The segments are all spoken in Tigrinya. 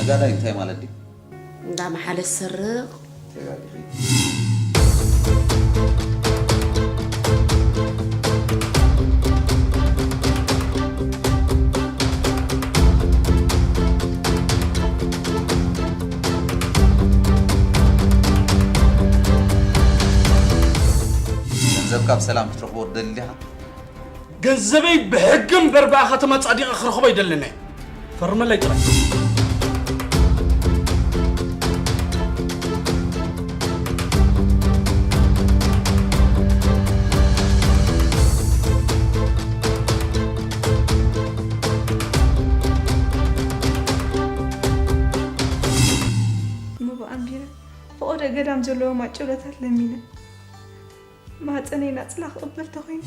ጋዳይ እንታይ ማለት ድዩ? እንዳ መሓለ ዝሰርቕ። ተጋጊኺ። ገንዘብካ ብሰላም ክትረኽቦ ትደሊ ዲኻ? ገንዘበይ ብሕጊ እምበር ብኣኻ ተመጻዲቐ ክረኽቦ ኣይደልን እየ። ፈርመለይ ጥራይ። እሞ ብኣንቢረ ፈቐዶ ገዳም ዘለዎ ማጨሎታት ለሚነ ማህፀነይ ናፅላ ክቕበል ተኾይኑ።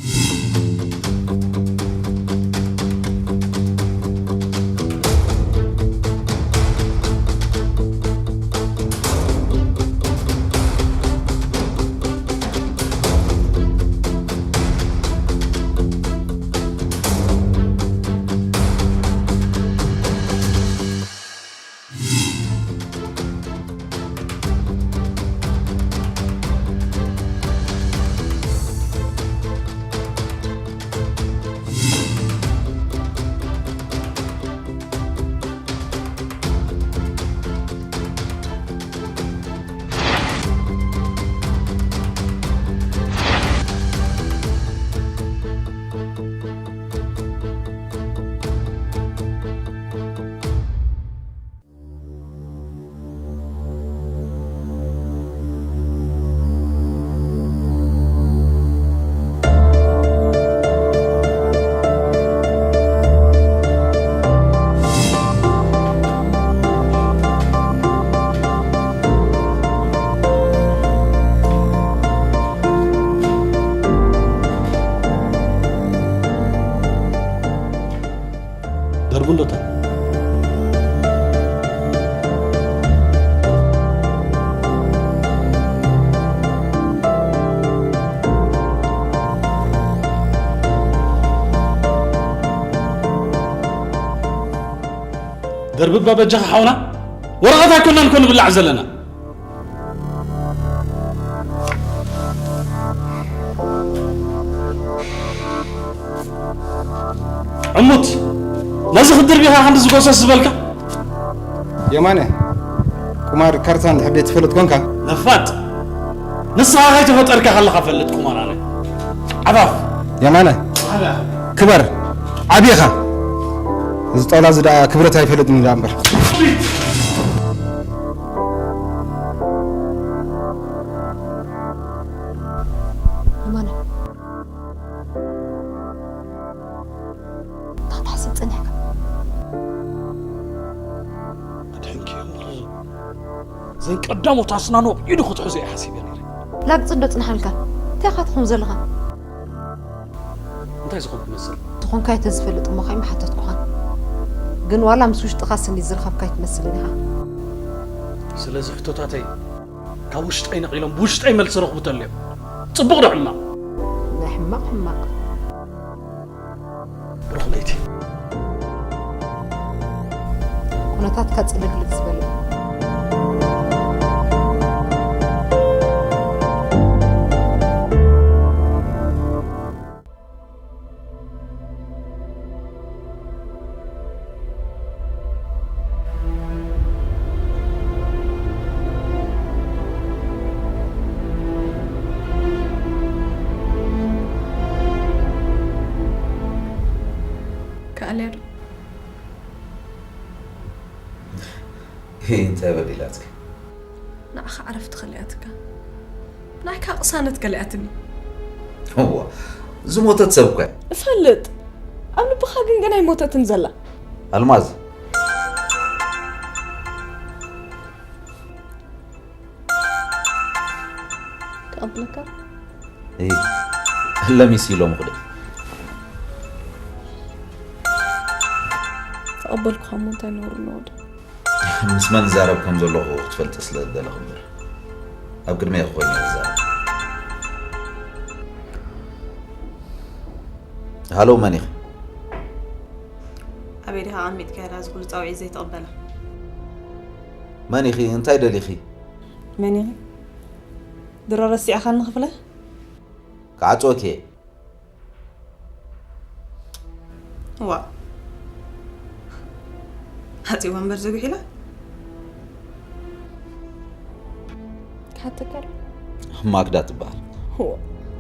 ደርቡ እንዶ እታ ደርብባ በጃኻ ሓውና፣ ወረቐት ኣይኮናን እኮ ንብላዕ ዘለና። ዕሙት፣ ነዚ ክትድርብ ኢኻ ክንዲ ዝጎሰስ ዝበልካ? የማነ፣ ቁማር ካርታ እንድሕር ዘይትፈልጥ ኮንካ? ነፋጥ፣ ንስኻ ከይተፈጠርካ ከለኻ ፈልጥ ቁማር ኣነ። ዓፋፍ። የማነ፣ ክበር፣ ዓቢ ኢኻ። እዚ ጣውላ እዚ ደኣ ክብረት ኣይፈልጥን እዩ ደኣ እምበር። የማነ፣ እንታይ ትሓስብ ጸኒሕካ? ኣድሕንኪ እምበር፣ ዘን ቀዳሞት ኣስናኑ ኣብ ኢዱ ክትሕዞ እየ ሓሲበ ነይረ። ላግጺ እንዶ ጽንሓልካ፣ እንታይ ኢኻ ትኸውን ዘለኻ? እንታይ ዝኾንኩ መስል? ዝኾንካዮ ተዝፈልጥ እሞ ከይምሓተትኩኻን። ግን ዋላ ምስ ውሽጥኻ ስኒ ዝረኸብካ ኣይትመስልን ኢኻ። ስለዚ ሕቶታተይ ካብ ውሽጠይ ነቒሎም ብውሽጠይ መልሲ ረኽቡ ተልዮም። ጽቡቕ ዶ ሕማቕ? ናይ ሕማቕ ሕማቕ። ብሩኽ ለይቲ። ኩነታትካ ጽልግልግ ዝበለ። ከኣልያ ዶ? ይሄ እንታይ በዲላትክ? ንዓኻ ዕረፍቲ ከሊኣትካ፣ ናይካ ቅሳነት ከሊኣትኒ። እዋ፣ ዝሞተት ሰብ እኮ እያ። እፈልጥ፣ ኣብ ልብኻ ግን ገና ኣይሞተትን ዘላ። ኣልማዝ። ክቐብለካ? እይ፣ ለሚስ ኢሎም ኹደ። ተቐበልኩኻ እሞ እንታይ ነውሪ ኣለዎ ዶ? ምስ መን ዛረብ ከም ዘለኹ ክትፈልጥ ስለ ዝደለኹ እምበር። ኣብ ቅድሜ ኮይነ ዝዛረብ። ሃሎ፣ መን ኢኺ? ኣበይ ዲኻ ኣቐሚጥካያ እዚ ኩሉ ጻውዒት ዘይትቕበላ? መን ኢኺ? እንታይ ደሊኺ? መን ኢኺ? ድሮ ረሲዕኻኒ ክፍለ? ክዓጽወኪ እየ። ዋ፣ ሃፂ ወንበር ዘጉሒላ። ክሓተካ ኣሎ። ማክዳ ትበሃል። ዎ፣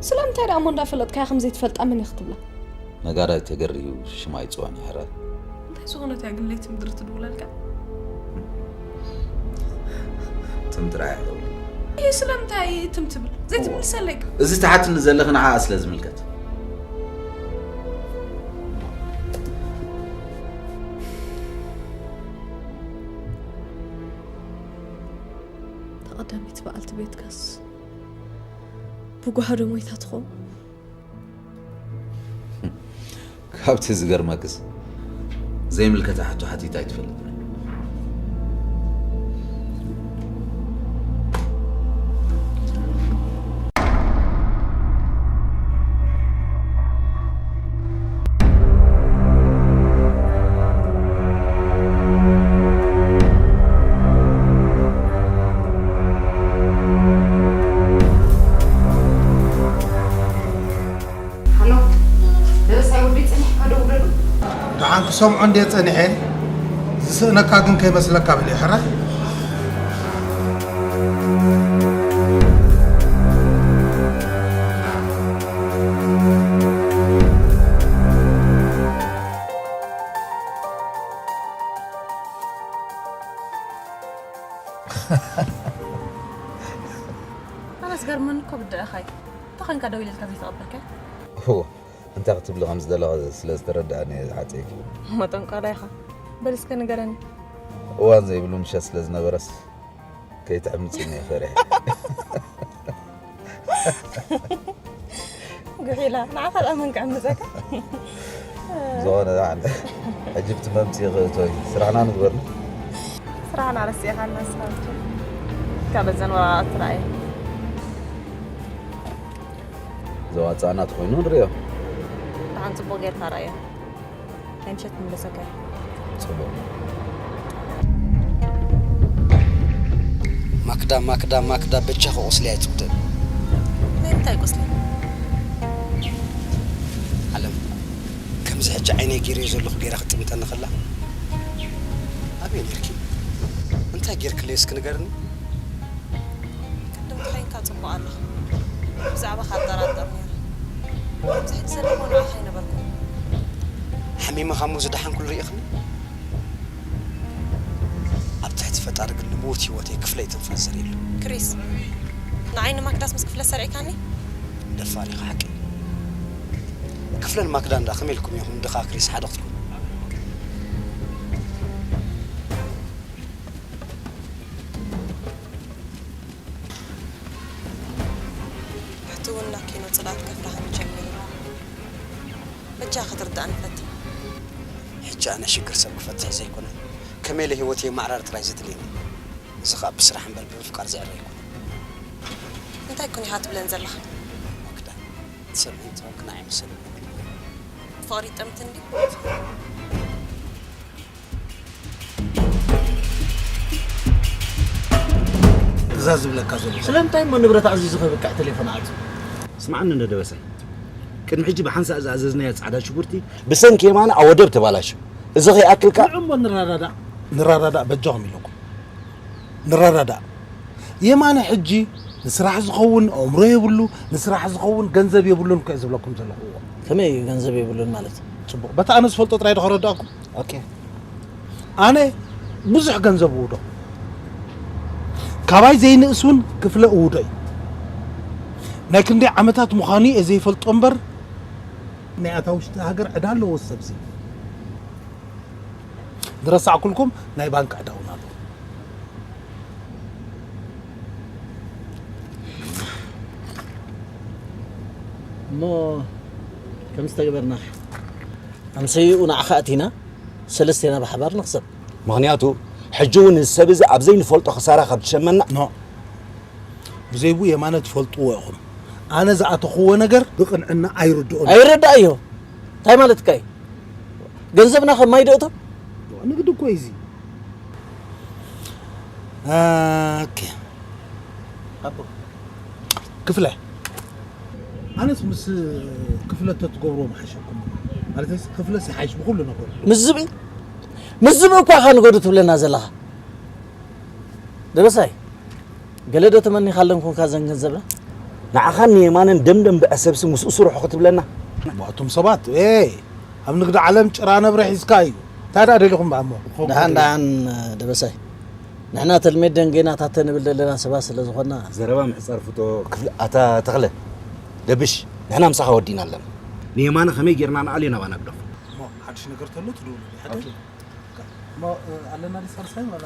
ስለምንታይ ደኣ እሞ እንዳፈለጥካያ ከም ዘይትፈልጣ መን ኢኺ ትብላ? ነጋዳይ ተገርዩ ሽማ ይፅወን ይሕረር። እንታይ ዝኾነት እያ ግን ለይቲ ምድሪ ትድውለልካ? ትም ጥራይ እያ ተውልል። ይህ ስለምንታይ ትም ትብል? ዘይትምልሰለይ። እዚ ትሓትኒ ዘለኺ ንዓኣ ስለ ዝምልከት። ተቐዳሚት በዓልቲ ቤትካስ ብጓህዶ ሞይታ ትኸውን? ካብቲ ዝገርመክስ ዘይምልከታ ሕቶ ሓቲታ ኣይትፈልጥን። ሃሎ፣ ደበሳይ ወደይ ጸኒሕካ ደውለሉ። ደሓን ክሰምዖ እንድየ ጸኒሐ፣ ዝስእነካ ግን ከይመስለካ በል ሕራይ። ኣነስ ገርመኒ እኮ ብድዐኻ እዩ። እንታይ ኾንካ ደው ኢለልካ ዘይተቐበልካ? እዎ፣ እንታይ ክትብሊ ከም ዝደለኻ ስለ ዝተረድኣኒ እየ ዝሓጸይኪ። መጠንቆላ ኢኻ። በል እስከ ንገረኒ። እዋን ዘይብሉ ምሸት ስለ ዝነበረስ ከይትዕምጽኒ እየ ፈሪሐ። ጉሒላ፣ ንዓኻ ደኣ መን ክዕምጸካ? ዝኾነ ደሓን። ሕጂ ብቲ መምጽኢ ክእቶ እዩ። ስራሕና ንግበር። ስራሕና ረሲዕካና ንስኻ ብቻ። ካብ እዘን ወረቓቕቲ ረኣየ። ዘዋጽኣና ተኾይኑ ንርእዮ። ደሓን ጽቡቕ ጌርካ ረኣዮ። ናይ ምሸት ክምለሰካ እየ። ጽቡቕ። ማክዳ፣ ማክዳ፣ ማክዳ፣ በጃኺ ቁስሊ ኣይትጉደል። ናይ ምንታይ ቁስሊ? ዓለም፣ ከምዚ ሕጂ ዓይነይ ገይረዮ ዘለኹ ገይራ ክትጥምተኒ ከላ፣ ኣበይ ነይርኪ? እንታይ ጌርክለይ እስኪ ንገርኒ? ቅድም ተኸይንካ ጽቡቕ ኣለኹ። ብዛዕባኻ ኣጠራጥር ነይረ። ኣብዚ ሕጂ ዘለኹ ንዓኻ ኣይነበርኩን። ሓሚመኻ እሞ ዝደሓንኩሉ ርኢኽኒ? ኣብ ትሕቲ ፈጣሪ ግን ንሙት ህይወተይ ክፍለይ ትንፋስ ዘርእየሉ። ክሪስ፣ ንዓይ ንማክዳስ ምስ ክፍለ ሰሪዕካኒ? ደፋር ኢኻ ሓቂ። ክፍለን ማክዳን ደኣ ከመይ ኢልኩም ኢኹም ድኻ ክሪስ ሓደ ክትኮኑ? ሕጂ እውን ናብ ኪኖ ጽላኣት ከፍርሃኒ ጀሚሩ። በጃ ክትርዳእኒ ፈትን። ሕጂ ኣነ ሽግር ሰብ ክፈትሕ ዘይኮነ፣ ከመይ ኢለ ህይወተይ የመዓራሪ ጥራይ ዘድልየኒ። እዚ ኸኣ ብስራሕ እምበር ብምፍቃር ዝዕረ ኣይኮነን። እንታይ ኮን ኢኻ ትብለን ዘለኻ? ማክዳ፣ ትሰምዒ እንተኾንኪ ንዓይ ምሰሊ። ፍቕሪ ይጠምት እንድዩ። እዛ ዝብለካ ዘሎ። ስለምንታይ እሞ ንብረት ኣዚዙ ከብቅዕ ቴሌፎን ዓጹ? ስምዓኒ እንዶ ደበሳይ። ቅድሚ ሕጂ ብሓንሳእ ዝኣዘዝናዮ ጻዕዳ ሽጉርቲ ብሰንኪ የማነ ኣብ ወደብ ተባላሹ። እዚ ከይኣክልካ ንዑ እሞ ንረዳዳእ፣ ንረዳዳእ በጃኹም ኢለኩም። ንረዳዳእ። የማነ ሕጂ ንስራሕ ዝኸውን ኣእምሮ የብሉ፣ ንስራሕ ዝኸውን ገንዘብ የብሉን እኮ እየ ዝብለኩም ዘለኹ። እዎ። ከመይ እዩ ገንዘብ የብሉን ማለት? ጽቡቕ። በቲ ኣነ ዝፈልጦ ጥራይ ዶ ከረድኣኩም? ኦኬ። ኣነ ብዙሕ ገንዘብ እውዶ። ካባይ ዘይንእስ እውን ክፍለ እውዶ እዩ። ናይ ክንደይ ዓመታት ምዃኑ እየ ዘይፈልጦ እምበር፣ ናይ ኣታ ውሽጢ ሃገር ዕዳ ኣለዎ ሰብዚ። ዝረሳዕኩልኩም ናይ ባንክ ዕዳ እውን ኣሎ። እሞ ከምዚ ተግበርና። ኣምሰይኡ ንዓኻ ኣቲና ሰለስቴና ብሓባር ንኽሰብ። ምኽንያቱ ሕጂ እውን እዚ ሰብ እዚ ኣብ ዘይንፈልጦ ክሳራ ካብ ትሸመና። ኖ። ብዘይብኡ የማነ ትፈልጥዎ ኢኹም። ኣነ ዝኣተኽዎ ነገር ብቕንዕና ኣይርድኦን። ኣይረዳእዮ። እንታይ ማለትካ እዩ? ገንዘብና ከም ማይ ዶ እቶ? ንግዲ እኮ እዩ እዚ። ኦኬ። ኣቦ። ክፍለ። ኣነስ ምስ ክፍለ ተትገብርዎ ምሓሸኩም። ማለተይስ ክፍለስ ይሓይሽ ብኹሉ ነገሩ። ምስ ዝብኢ፣ ምስ ዝብኢ እኳ ኢኻ ንገዱ ትብለና ዘለኻ። ደበሳይ፣ ገለ ዶ ተመኒኻለን ኮንካ ዘን ገንዘብና? ንዓኻን ንየማነን ደም ደም ብዐሰብሲ ምስኡ ስርሑ ክትብለና? እሞ ኣቱም ሰባት፣ ኤ፣ ኣብ ንግዲ ዓለም ጭራ ነብሪ ሒዝካ እዩ። እንታይ ደኣ ደሊኹም እሞ? ደሓን፣ ደሓን፣ ደበሳይ። ንሕና ተልሜት ደንጌና ታተ ንብል ዘለና ሰባት ስለ ዝኾንና። ዘረባ ምሕጻር ፍቶ። ክፍለ-፣ ኣታ ተኽለ፣ ደብሽ፣ ንሕና ምሳኻ ወዲእና ኣለና። ንየማነ ከመይ ጌርና ንኣልዮ ናባና ግደፎ። እሞ ሓድሽ ነገር ተሎ ትደውሉ። ሓድሽ? እሞ፣ እ፣ ኣለና ድዩ ሳልሳይ ዋላ?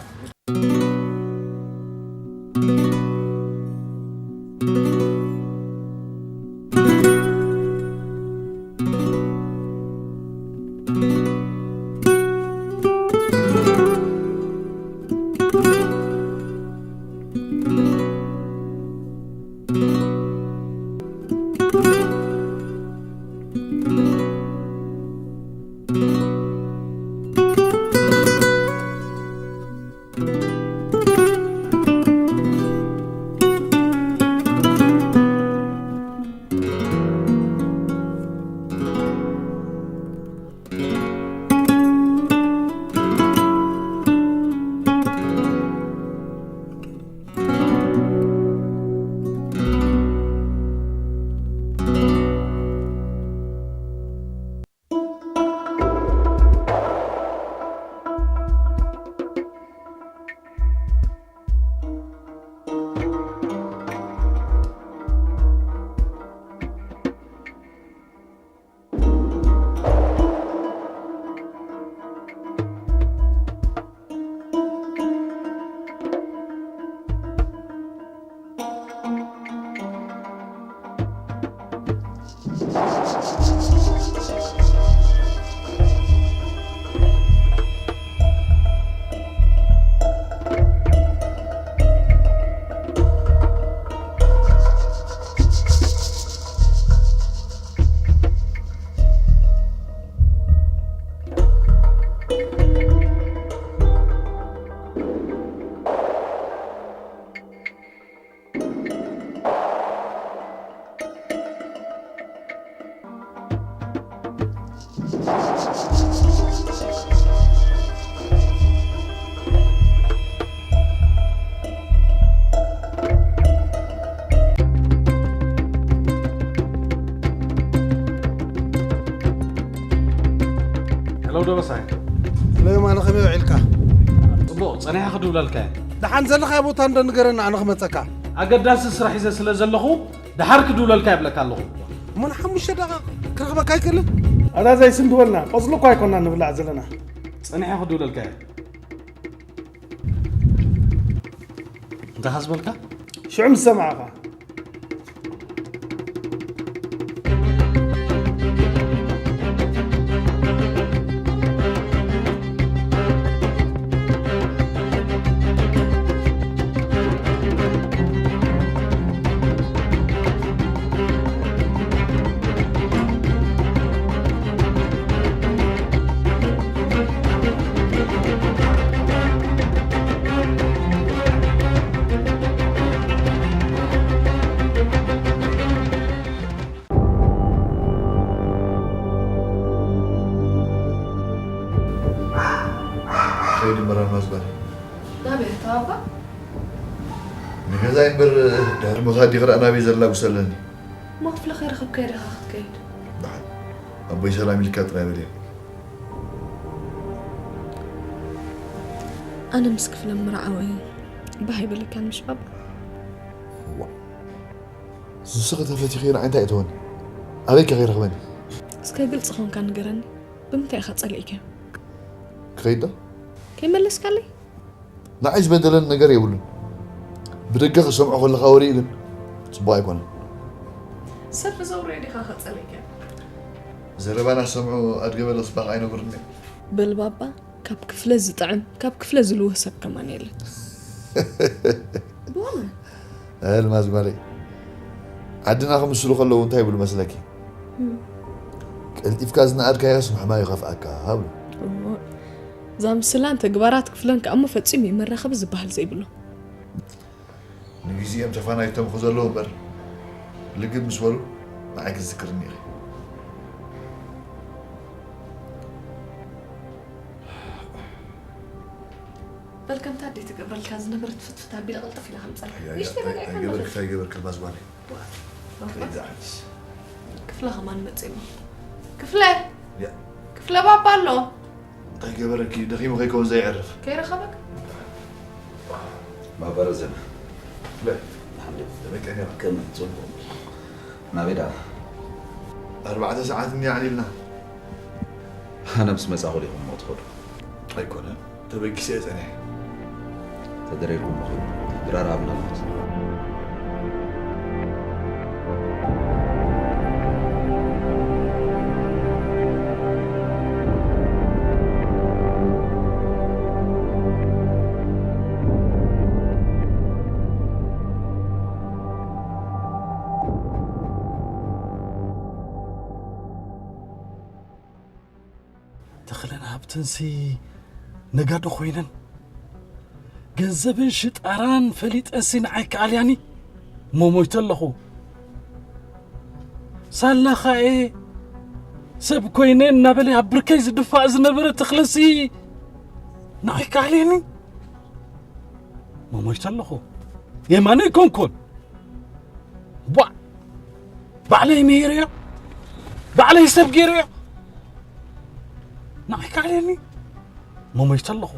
ሄሎ ደበሳይ። ሄሎ የማነ፣ ከመይ ውዒልካ? ጽቡቕ፣ ጸኒሐ ክድውለልካ እየ። ደሓን ዘለኻዮ ቦታ እንዶ ንገረኒ፣ ኣነ ክመጸካ። ኣገዳሲ ስራሕ ሒዘ ስለ ዘለኹ፣ ደሓር ክድውለልካ ይብለካ ኣለኹ። እሞ ንሓሙሽተ ደቂቕ ክረኽበካ ኣይክእልን? ኣታ ዘይስንድወልና፣ ቆጽሊ እኳ ኣይኮና ንብላዕ ዘለና። ጸኒሐ ክድውለልካ እየ። እንታይ ሓስበልካ? ሽዑ ምስ ሰማዕኻ። ከይድ እምበር ኣልማዝ ጓል። ናበይ ተባባ? ንገዛይ እምበር ድሕሪ ምኻድ ዲኽራእ ናበይ ዘላጉስ ኣለኒ? እሞ ክፍለ ከይረኸብካዮ ዲኻ ክትከይድ? ደሓን። ኣቦይ ሰላም ኢልካ ጥራይ በልዮ። ኣነ ምስ ክፍለ ምርዓወይ ባህ ኣይበለካን ምሽ ባባ? እዋ። ንስኺ ተፈቲኺ ንዓይ እንታይ እተወኒ? ኣበይ ከ ከይረኽበኒ? እስከ ግልፂ ኾንካ ንገረኒ። ብምንታይ ኢኻ ጸሊእካዮ? ክኸይድ ዶ? ከይመለስካለይ? ንዓይ ዝበደለኒ ነገር የብሉን። ብደገ ክሰምዖ ከለኻ ወሬኡ ግን ጽቡቕ ኣይኮነን። ሰብ ብዘውርዮ ዲኻ ከጸሊእካዮ? ዘረባና ዝሰምዑ ኣድገ በለ ጽባቕ ኣይነብርን እዮም። በል ባባ፣ ካብ ክፍለ ዝጥዕም፣ ካብ ክፍለ ዝልውህ ሰብ ከማን የለን። ብእውነት? ኣልማዝ ጓለይ፣ ዓድና ክምስሉ ከለዉ እንታይ ይብሉ መስለኪ? እም። ቀልጢፍካ ዝነኣድካዮስ ምሕማዩ ይኸፍኣካ፣ ይብሉ። እዎ። እዛ ምስላን ተግባራት ክፍለን ከኣ እሞ ፈጺሙ እዩ መራኸቢ ዝበሃል ዘይብሉ። ንግዜኦም ተፋናይቶም ክዘለዉ እምበር፣ ልግብ ምስ በሉ ንዓይ ክትዝክርኒ ኢኺ። በል ከምታ ኣደይ ትገብረልካ ዝነበረት ፍትፍት ኣቢለ ቅልጥፍ ኢለ ከምፀልካ። ኣያ፣ ንእሽተይ ኣያ፣ በልዒ ኣይገበርክ፣ ከለኹ። ኣይገበርክ፣ ባዝባነይ። ዋ፣ ከይዳ ዓንስ። ክፍለ ከማን መፅእሞ። ክፍለ! ያ። ክፍለ ባባ ኣሎ። እንታይ ገበረኪ? ደኺሙ ከይከውን ዘየዕርፍ። ከይረኸበክ? ባባ ረዘነ። ለ፣ ሓንደ ተበቀኒ። ከመይ፣ ጽቡቕ? ናበይ ደኣ? ኣርባዕተ ሰዓት እኒኣ ኣዕሊልና። ኣነ ምስ መጻኹ ዲኹም እሞ ትኸዱ? ኣይኮነን፣ ተበጊሰ እየ ጸኒሐ። ተደረርኩም እሞ ኺዱ። ድራር ኣብና ኣለኹስ። ተኽለን ሃብትንሲ ነጋዶ ኮይነን፣ ገንዘብን ሽጣራን ፈሊጠንሲ ንዓይ ከኣልያኒ እሞ ሞይተ ኣለኹ። ሳላ ኻኤ ሰብ ኮይነ እናበለ ኣብ ብርከይ ዝድፋእ ዝነበረ ተኽለሲ ንዓይ ከኣልያኒ እሞ ሞይተ ኣለኹ። የማነ ኣይኮንኩን። ቧዕ! ባዕለይ ምሂረዮ፣ ባዕለይ ሰብ ገይረዮ። ንዓይ ካዕልየኒ መሞይተ ኣለኹ።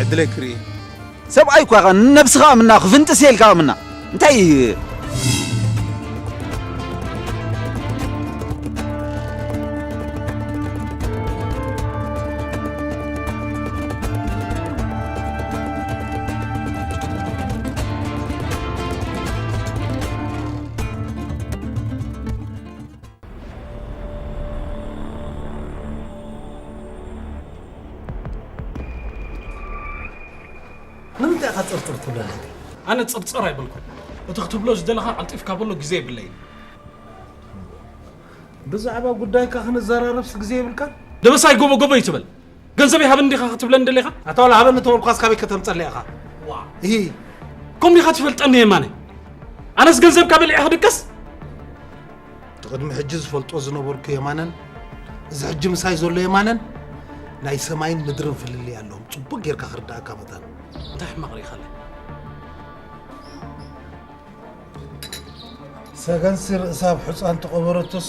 ዕድለይ ክርኢ። ሰብኣይ እኳ ኢኻ፣ ንነብስኻ ኣምና፣ ክፍንጥስ እየ ኢልካ ኣምና። እንታይ ንምንታይ ኢኻ ጽርጽር ትብለኒ? ኣነ ጽርጽር ኣይበልኩን። እቲ ክትብሎ ዝደለኻ ቀልጢፍካ በሎ፣ ግዜ የብለይን። ብዛዕባ ጉዳይካ ክንዘራረብስ ግዜ የብልካን? ደበሳይ ጎቦ ጎቦ ይትበል። ገንዘብ ይሃብን ዲኻ ክትብለኒ ደሊኻ? ኣታ ዋላ ሃበኒ ተበልኳስ ካበይ ከተምጸለይ ኢኻ? ዋ፣ እሂ፣ ከም ዲኻ ትፈልጠኒ የማነ? ኣነስ ገንዘብካ በሊዐ ክድቅስ? እቲ ቅድሚ ሕጂ ዝፈልጦ ዝነበርኩ የማነን እዚ ሕጂ ምሳይ ዘሎ የማነን ናይ ሰማይን ምድርን ፍልልይ ኣለዎም። ጽቡቅ ጌርካ ክርዳእካ መታን። እንታይ ሕማቕ ርኢኻለይ? ሰገንሲ ርእሳ ኣብ ሑጻ እንተቐበረቶስ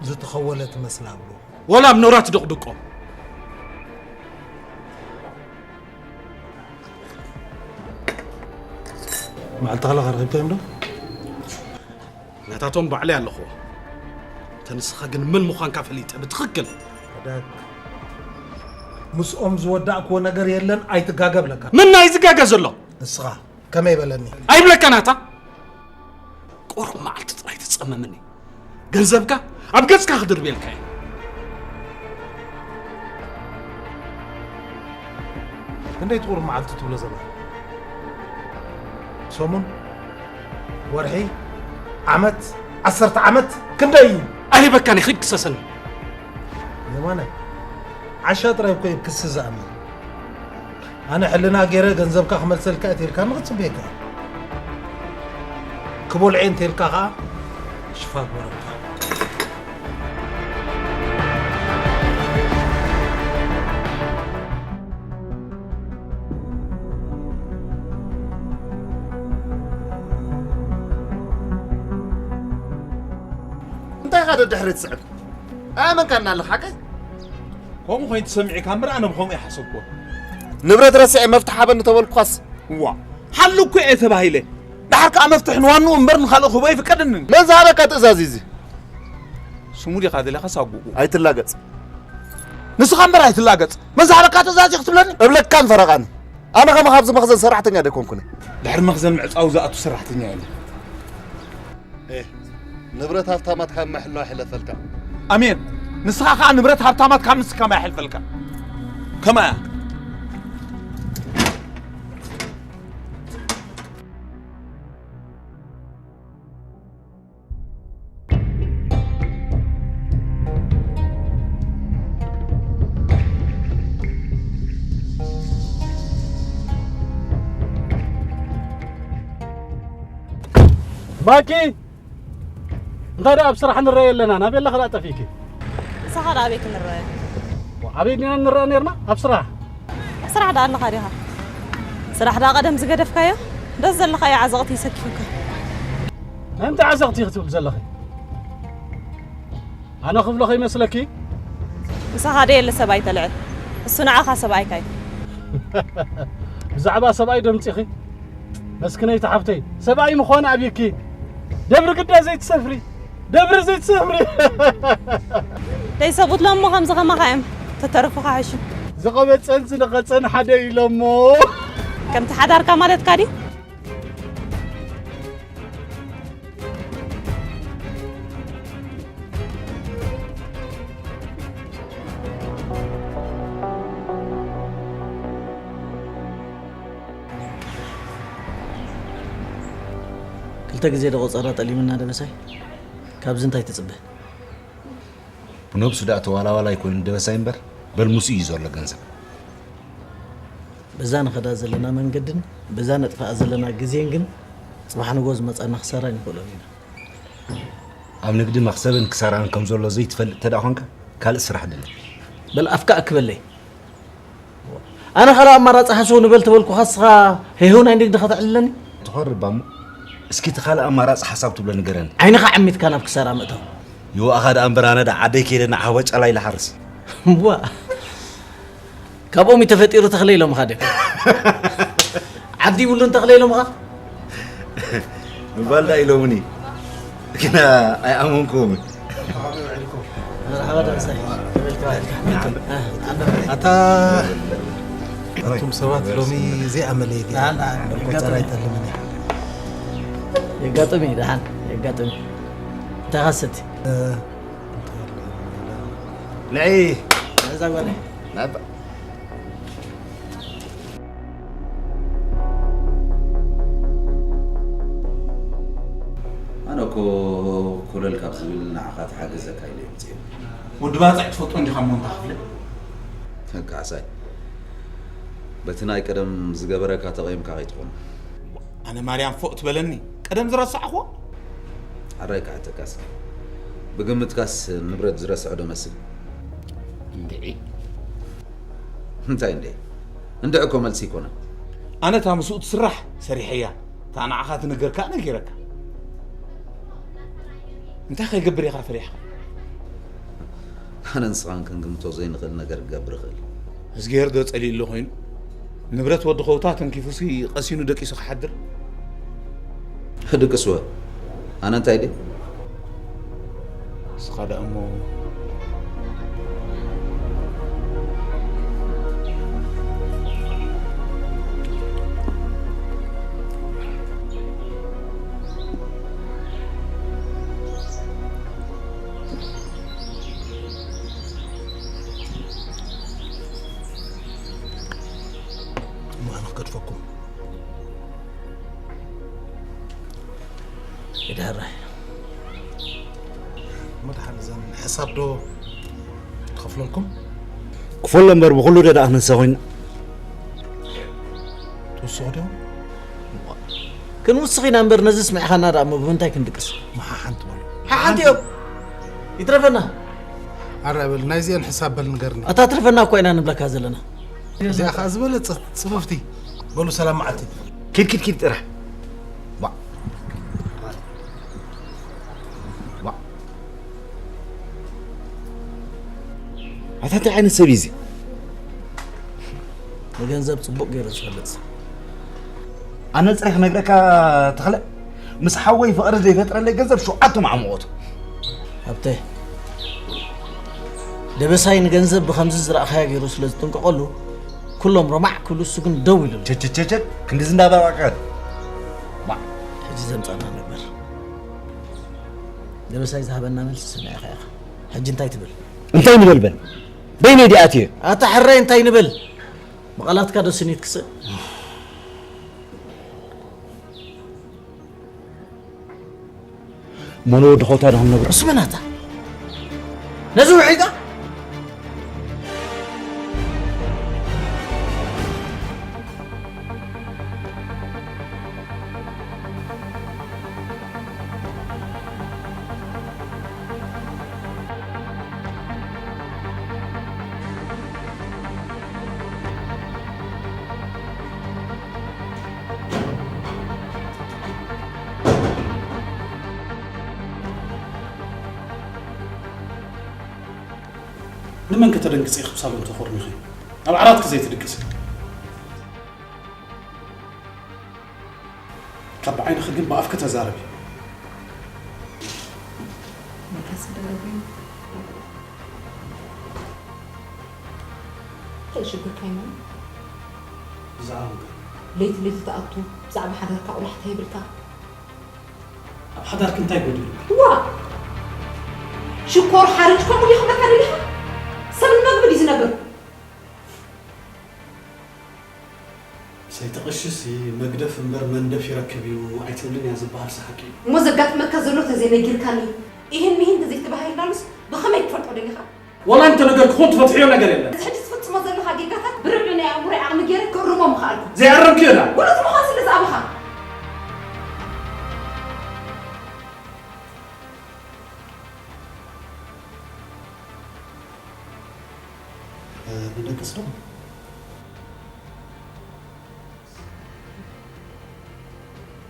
ዝተኸወለ ትመስላ ኣብሉ። ወላ ኣብ ኖራ ትደቕድቆ። መዓልቲ ካላኻ ረኺብካዮም ዶ? ናታቶም ባዕለይ ኣለኹዎ። እንተ ንስኻ ግን መን ምዃንካ ፈሊጠ ብትኽክል። ኣዳክ፣ ምስኦም ዝወዳእክዎ ነገር የለን፣ ኣይትጋገ ብለካ። መን ናይ ዝጋገ ዘሎ? ንስኻ ከመይ በለኒ? ኣይብለካ ናታ። ቁሩብ መዓልቲ ጥራይ ትጸመመኒ። ገንዘብካ ኣብ ገጽካ ክድርብየልካ እየ። ክንደይ ትቑሩብ መዓልቲ ትብሎ ዘለኻ? ሰሙን፣ ወርሒ፣ ዓመት፣ ዓሰርተ ዓመት ክንደይ እዩ? ኣይበካን፣ ይኺድ ክሰሰኒ። የማነ፣ ዓሻ ጥራይ እኮ እዩ ክሲ ዝኣምን። ኣነ ሕልና ገይረ ገንዘብካ ክመልሰልካ እየ ተልካ ንክጽበየካ እየ። ክበልዖ እንተልካ ከኣ ሽፋ ግበረልካ። ደድሕሪ ትስዕብ ኣመንካና ኣለኻ ሓቀይ? ከምኡ ኮይኑ ትሰሚዕካ እምበር ኣነ ብኸምኡ ይሓሰብኩ። ንብረት ረሲዐ መፍትሕ ሃበኒ ተበልኩኻስ? እዋ፣ ሓሉ እኮ እየ ተባሂለ። ደሓር ከኣ መፍትሕ ንዋንኡ እምበር ንኻልእ ክህቦ ኣይፍቀደንን። መን ዝሃበካ ትእዛዝ እዩ እዚ? ስሙ ዲኻ ደሊኻ ሳጉኡ? ኣይትላገጽ። ንስኻ እምበር ኣይትላገጽ። መን ዝሃበካ ትእዛዝ እዩ ክትብለኒ? እብለካን ፈረቓኒ። ኣነ ከማኻ ኣብዚ መኽዘን ሰራሕተኛ ደይኮንኩን። ድሕሪ መኽዘን ምዕጻው ዝኣቱ ሰራሕተኛ የለን። ንብረት ሃብታማት ካብ ምሕላው ይሕለፈልካ። ኣሜን። ንስኻ ኸኣ ንብረት ሃብታማት ካብ ምስካም ኣይሕልፈልካ። ከማያ። ባኪ! እንታይ ደኣ ኣብ ስራሕ ንረኣየ ኣለና? ናበይ ኣለኻ ደኣ ጠፊእኪ? ንስኻ ደኣ ኣበይ ክንረኣየ? ኣበይ ዲና ንረኣ ነርና? ኣብ ስራሕ። ኣብ ስራሕ ደኣ ኣለኻ ዲኻ? ስራሕ ደኣ ቀደም ዝገደፍካዮ? ደስ ዘለኻዮ ዓዘቕቲ ይሰኪፉካ። እንታይ ዓዘቕቲ ክትብል ዘለኺ? ኣነ ክብሎ ከይመስለኪ? ምሳኻ ደየለ ሰብኣይ ተልዕል። እሱ ንዓኻ ሰብኣይካ እዩ። ብዛዕባ ሰብኣይ ደምፂኺ? መስክነይቲ ሓፍተይ፣ ሰብኣይ ምዃን ኣብዩኪ። ደብሪ ግዳ ዘይትሰፍሪ፣ ደብሪ ዘይትሰፍሪ። ደይ ሰብኡት ሎሞ ከምዚ ከማኻ እዮም ተተርፉኻ ሕሹ። ዝቐበፀን ዝነቐፀን ሓደ ኢሎሞ። ከምቲ ሓዳርካ ማለትካ ድዩ? ክልተ ግዜ ዶ ቆጸራ ጠሊምና ደበሳይ? ካብዚ እንታይ ትጽበ? ብነብሱ ደኣ ተዋላዋላይ ኮይኑ ደበሳይ እምበር፣ በል ምስኡ እዩ ዘሎ ገንዘብ። በዛ ንኸዳ ዘለና መንገድን በዛ ነጥፍኣ ዘለና ግዜን ግን፣ ጽባሕ ንግሆ ዝመጻና ክሳራ ኣይንኽእሎን ኢና። ኣብ ንግዲ መኽሰብን ክሳራን ከም ዘሎ ዘይትፈልጥ እንተ ደኣ ኾንካ፣ ካልእ ስራሕ ደሊ። በል ኣፍካ ኣክበለይ። ኣነ ካልእ ኣማራጺ ሃሰው ንበል ተበልኩኻ፣ እስኻ ሄህው ናይ ንግዲ ከተዕልለኒ? ትኾርባ እሞ፣ እስኪ እቲ ካልእ ኣማራጺ ሓሳብ ትብሎ ንገረኒ። ዓይንኻ ዓሚትካ ናብ ክሳራ ምእታው። ይዋእኻ ደኣ እምበር፣ ኣነ ደኣ ዓደይ ከይደ ንዓህቦ ጨላይ ልሓርስ። እዋ። ካብኦም እዩ ተፈጢሩ ተኽለ ኢሎምኻ ድዮም? ዓዲ ይብሉን ተኽለ ኢሎምኻ? ምባል ዳ ኢሎምኒ። ግና ኣይኣመንኩዎምን። መርሓባ ደበሳይ። ኣታ ኣቱም ሰባት ሎሚ ዘይኣመለየ ገይሩ ደሓን፣ ደሓን፣ ቆጸራ የጋጥም። ኣይጠልምን እያ። የጋጥም እዩ፣ ደሓን፣ የጋጥም እዩ። እንታይ ኻሰቲ? እ፣ ንዒ። እዛ ጓለይ። ናባ። ኣነ እኮ ኮለል ካብ ዝብል ንዓኻ ተሓገዘካ ኢለ እየ መፅየ። ወዲ ባፅዕ ትፈልጦ እንዲኻ እሞ እንታ ክፍለ? ካሕሳይ፣ በቲ ናይ ቀደም ዝገበረካ ተቐይምካ ከይትኾን። ኣነ ማርያም ፎእ ትበለኒ፣ ቀደም ዝረሳዕኹዎ? ሕራይ ክሓተካ እስኪ። ብግምትካስ ንብረት ዝረስዖ ዶ መስል? እንድዒ። እንታይ እንድዒ? እንድዒ እኮ መልሲ ኣይኮነን። ኣነ እታ ምስኡ ትስራሕ ሰሪሐያ፣ እታ ንዓኻ ትንገር ከኣ ነጊረካ። እንታይ ከይገብር ኢኻ ፈሪሕኻ? ኣነ ንስኻን ክንግምቶ ዘይንኽእል ነገር ክገብር እኽእል። እዝግሄር ዶ ጸሊእሉ ኮይኑ? ንብረት ወዲ ኸውታ ተንኪፉሲ ቀሲኑ ደቂሱ ክሓድር? ድቅስወ፣ ኣነ እንታይ ድየ? ንስኻ ደኣ እሞ እሞ ኣነ ክገድፈኩም። ይድሕራይ። መድሓን እዘን ሕሳብ ዶ ትኸፍለልኩም? ክፈሎ እምበር ብኹሉ ዶ ደኣ ክንሰ ኮይና? ትውስኹ ዶ? ክንውስኽ ኢና እምበር ነዚ ስሚዕኻና ደኣ እሞ ብምንታይ ክንድቅስ? መሓሓንቲ በሉ። ሓሓንቲ እዮም። ይትረፈና። ኣረ በል ናይዚአን ሕሳብ በል ንገርኒ። ኣታ ትረፈና እኮ ኢና ንብለካ ዘለና። እዚኣ ኸዓ ዝበለጸት ጽፍፍቲ። በሉ ሰላም መዓልቲ። ኪድ ኪድ ኪድ ጥራሕ። ዋ። ዋ። እንታይ ዓይነት ሰብ እዩ እዚ? ንገንዘብ ጽቡቕ ገይሩ ዝፈልጥ ሰብ። ኣነጽረ ክነግረካ ተኽለ፣ ምስ ሓወይ ፍቕሪ ዘይፈጥረለይ ገንዘብ ሸውዓተ መዓሙቖቱ። ሃብተ፣ ደበሳይ ንገንዘብ ብኸምዚ ዝረኣኻዮ ገይሩ ስለ ዝጥንቀቐሉ፣ ኩሎም ረማዕ ክብሉ፣ እሱ ግን ደው ኢሉ ኣሎ። ቸቸቸቸ፣ ክንድዚ እንዳባባዕካ። ባ፣ ሕጂ ዘምጻና ነበር። ደበሳይ ዝሃበና መልሲ ሰሚዕካ ኢኻ። ሕጂ እንታይ ትብል? እንታይ ንበል በል? በይነይ ድኣ ኣትየ? ኣታ ሕራይ እንታይ ንበል? ብቓላትካ ዶ ስኒት ክስእ? እሞ ንወዲ ኾታ ዶ ክንነግሮ? እሱ መን ኣታ? ነዚ ውሒጣ? ንመን ከተደንግጽ ኢኺ ብሳሎን ተኾርሚኺ? ኣብ ዓራትኪ ዘይትድቅሲ? ካብ ዓይንኺ ግን ብኣፍኪ ተዛረቢ። መታሰደረቢ። እንታይ ሽግርካ እዩ? ብዛዕባ ምንታይ? ለይቲ ለይቲ ትኣቱ፣ ብዛዕባ ሓዳርካ ቁላሕታ የብልካ። ኣብ ሓዳርኪ እንታይ ጎዲሉ? ዋ! ሽኮር ሓርጭ ከምኡ ድዩ ክብለካ ደሊኻ? ሰብ ንመግቢ ድዩ ዝነብር? ሰይተቕሽሲ መግደፍ እምበር መንደፍ ይረክብ እዩ ኣይትብልን እያ ዝበሃል ሓቂ እዩ። እሞ ዘጋጥመካ ዘሎ ተዘይነጊርካኒ፣ ኢህን ሚህን ተዘይተባሂልናሉስ ብኸመይ ክትፈልጦ ደሊኻ? ዋላ እንተነገርኩኹም ትፈትሕዮ ነገር የለን። እዚ ሕጂ ትፍጽሞ ዘለኻ ጌጋታት ብርብዒ ናይ ኣእምሮይ ዓቕሚ ገይረ ክእርሞ ምኸኣልኩ። ዘይኣረምክዮ ዳ? ብሉጽ ምዃን ስለ ዝኣበኻ። እ፣ ንደቅስ ዶ?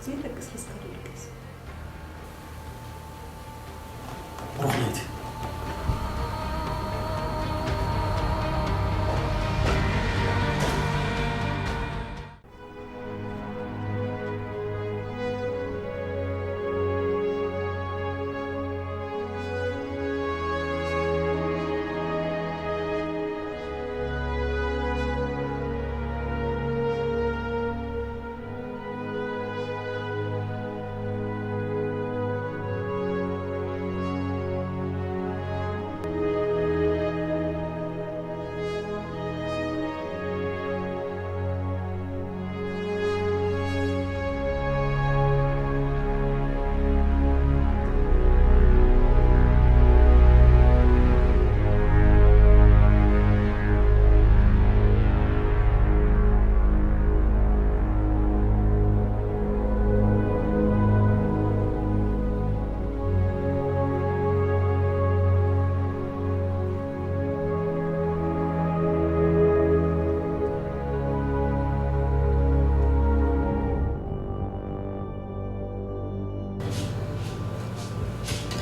ዘይደቅስ ሒዝካ ዶ ደቅስ? ብሩኽ ለይቲ።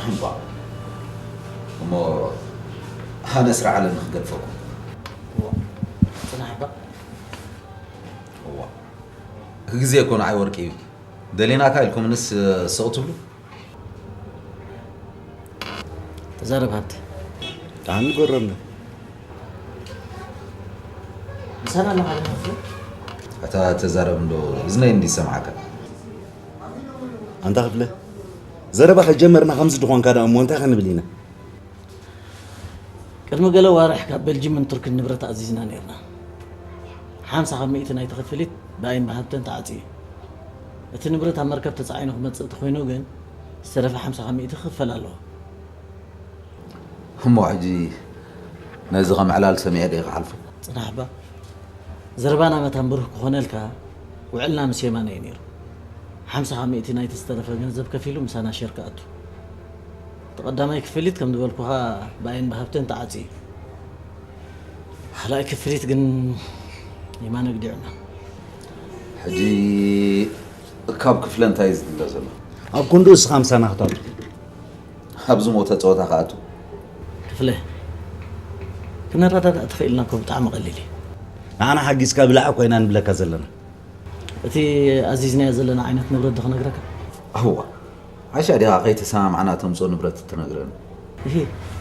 እምቧ። እሞ ኣነ ስራሕ ኣለኒ ክገድፈኩም። እዋ፣ ጽናሕ እባ። እዋ። ግዜ እኮ ንዓይ ወርቂ እዩ። ደሊናካ ኢልኩምንስ ስቕ ትብሉ? ተዛረብ ሃብተ። ደሓን ንገረኒ። ምሳና ኣለኻ ዶ ሃብተ? ኣታ ተዛረብ እንዶ፣ እዝነይ እንዲ ይሰምዓካ። ኣንታ ክፍለ፣ ዘረባ ከጀመርና ከምዚ ድኾንካ ደኣ እሞ እንታይ ከንብል ኢና? ቅድሚ ገለ ኣዋርሕ ካብ ቤልጅምን ቱርክን ንብረት ኣዚዝና ነይርና። ሓምሳ ካብ ሚእቲ ናይቲ ክፍሊት ብኣይን ብሃብተን ተዓጽዩ እዩ። እቲ ንብረት ኣብ መርከብ ተጻዒኑ ክመጽእ እንተኾይኑ ግን፣ ዝተረፈ ሓምሳ ካብ ሚእቲ ክኽፈል ኣለዎ። እሞ ሕጂ ነዚ ከም ዕላል ሰሚዐ ዶ ክሓልፎ? ጽናሕ እባ። ዘረባና መታን ብሩህ ክኾነልካ፣ ውዕልና ምስ የማነ እዩ ነይሩ። ሓምሳ ካብ ሚእቲ ናይቲ ዝተረፈ ገንዘብ ከፊሉ ምሳና ሸር ክኣቱ። እቲ ቀዳማይ ክፍሊት ከም ዝበልኩኻ ብኣይን ብሃብተን ተዓጽዩ እዩ። ካልኣይ ክፍሊት ግን የማነ ግዲዑና። ሕጂ ካብ ክፍለ እንታይ እዩ ዝድለ ዘሎ? ኣብ ክንዱ እስኻ ምሳና ክተኣቱ። ኣብዚ ሞተ ጸወታ ክኣቱ። ክፍለ፣ ክንረዳዳእ ተኽኢልና እኮ ብጣዕሚ ቀሊል እዩ። ንዓና ሓጊዝካ ብላዕ እኮ ኢና ንብለካ ዘለና። እቲ ኣዚዝናዮ ዘለና ዓይነት ንብረት ዶ ክነግረካ? እዋ፣ ዓሻ ዲኻ ከይተሰማምዓና ተምጽኦ ንብረት እትነግረኒ? እሂ፣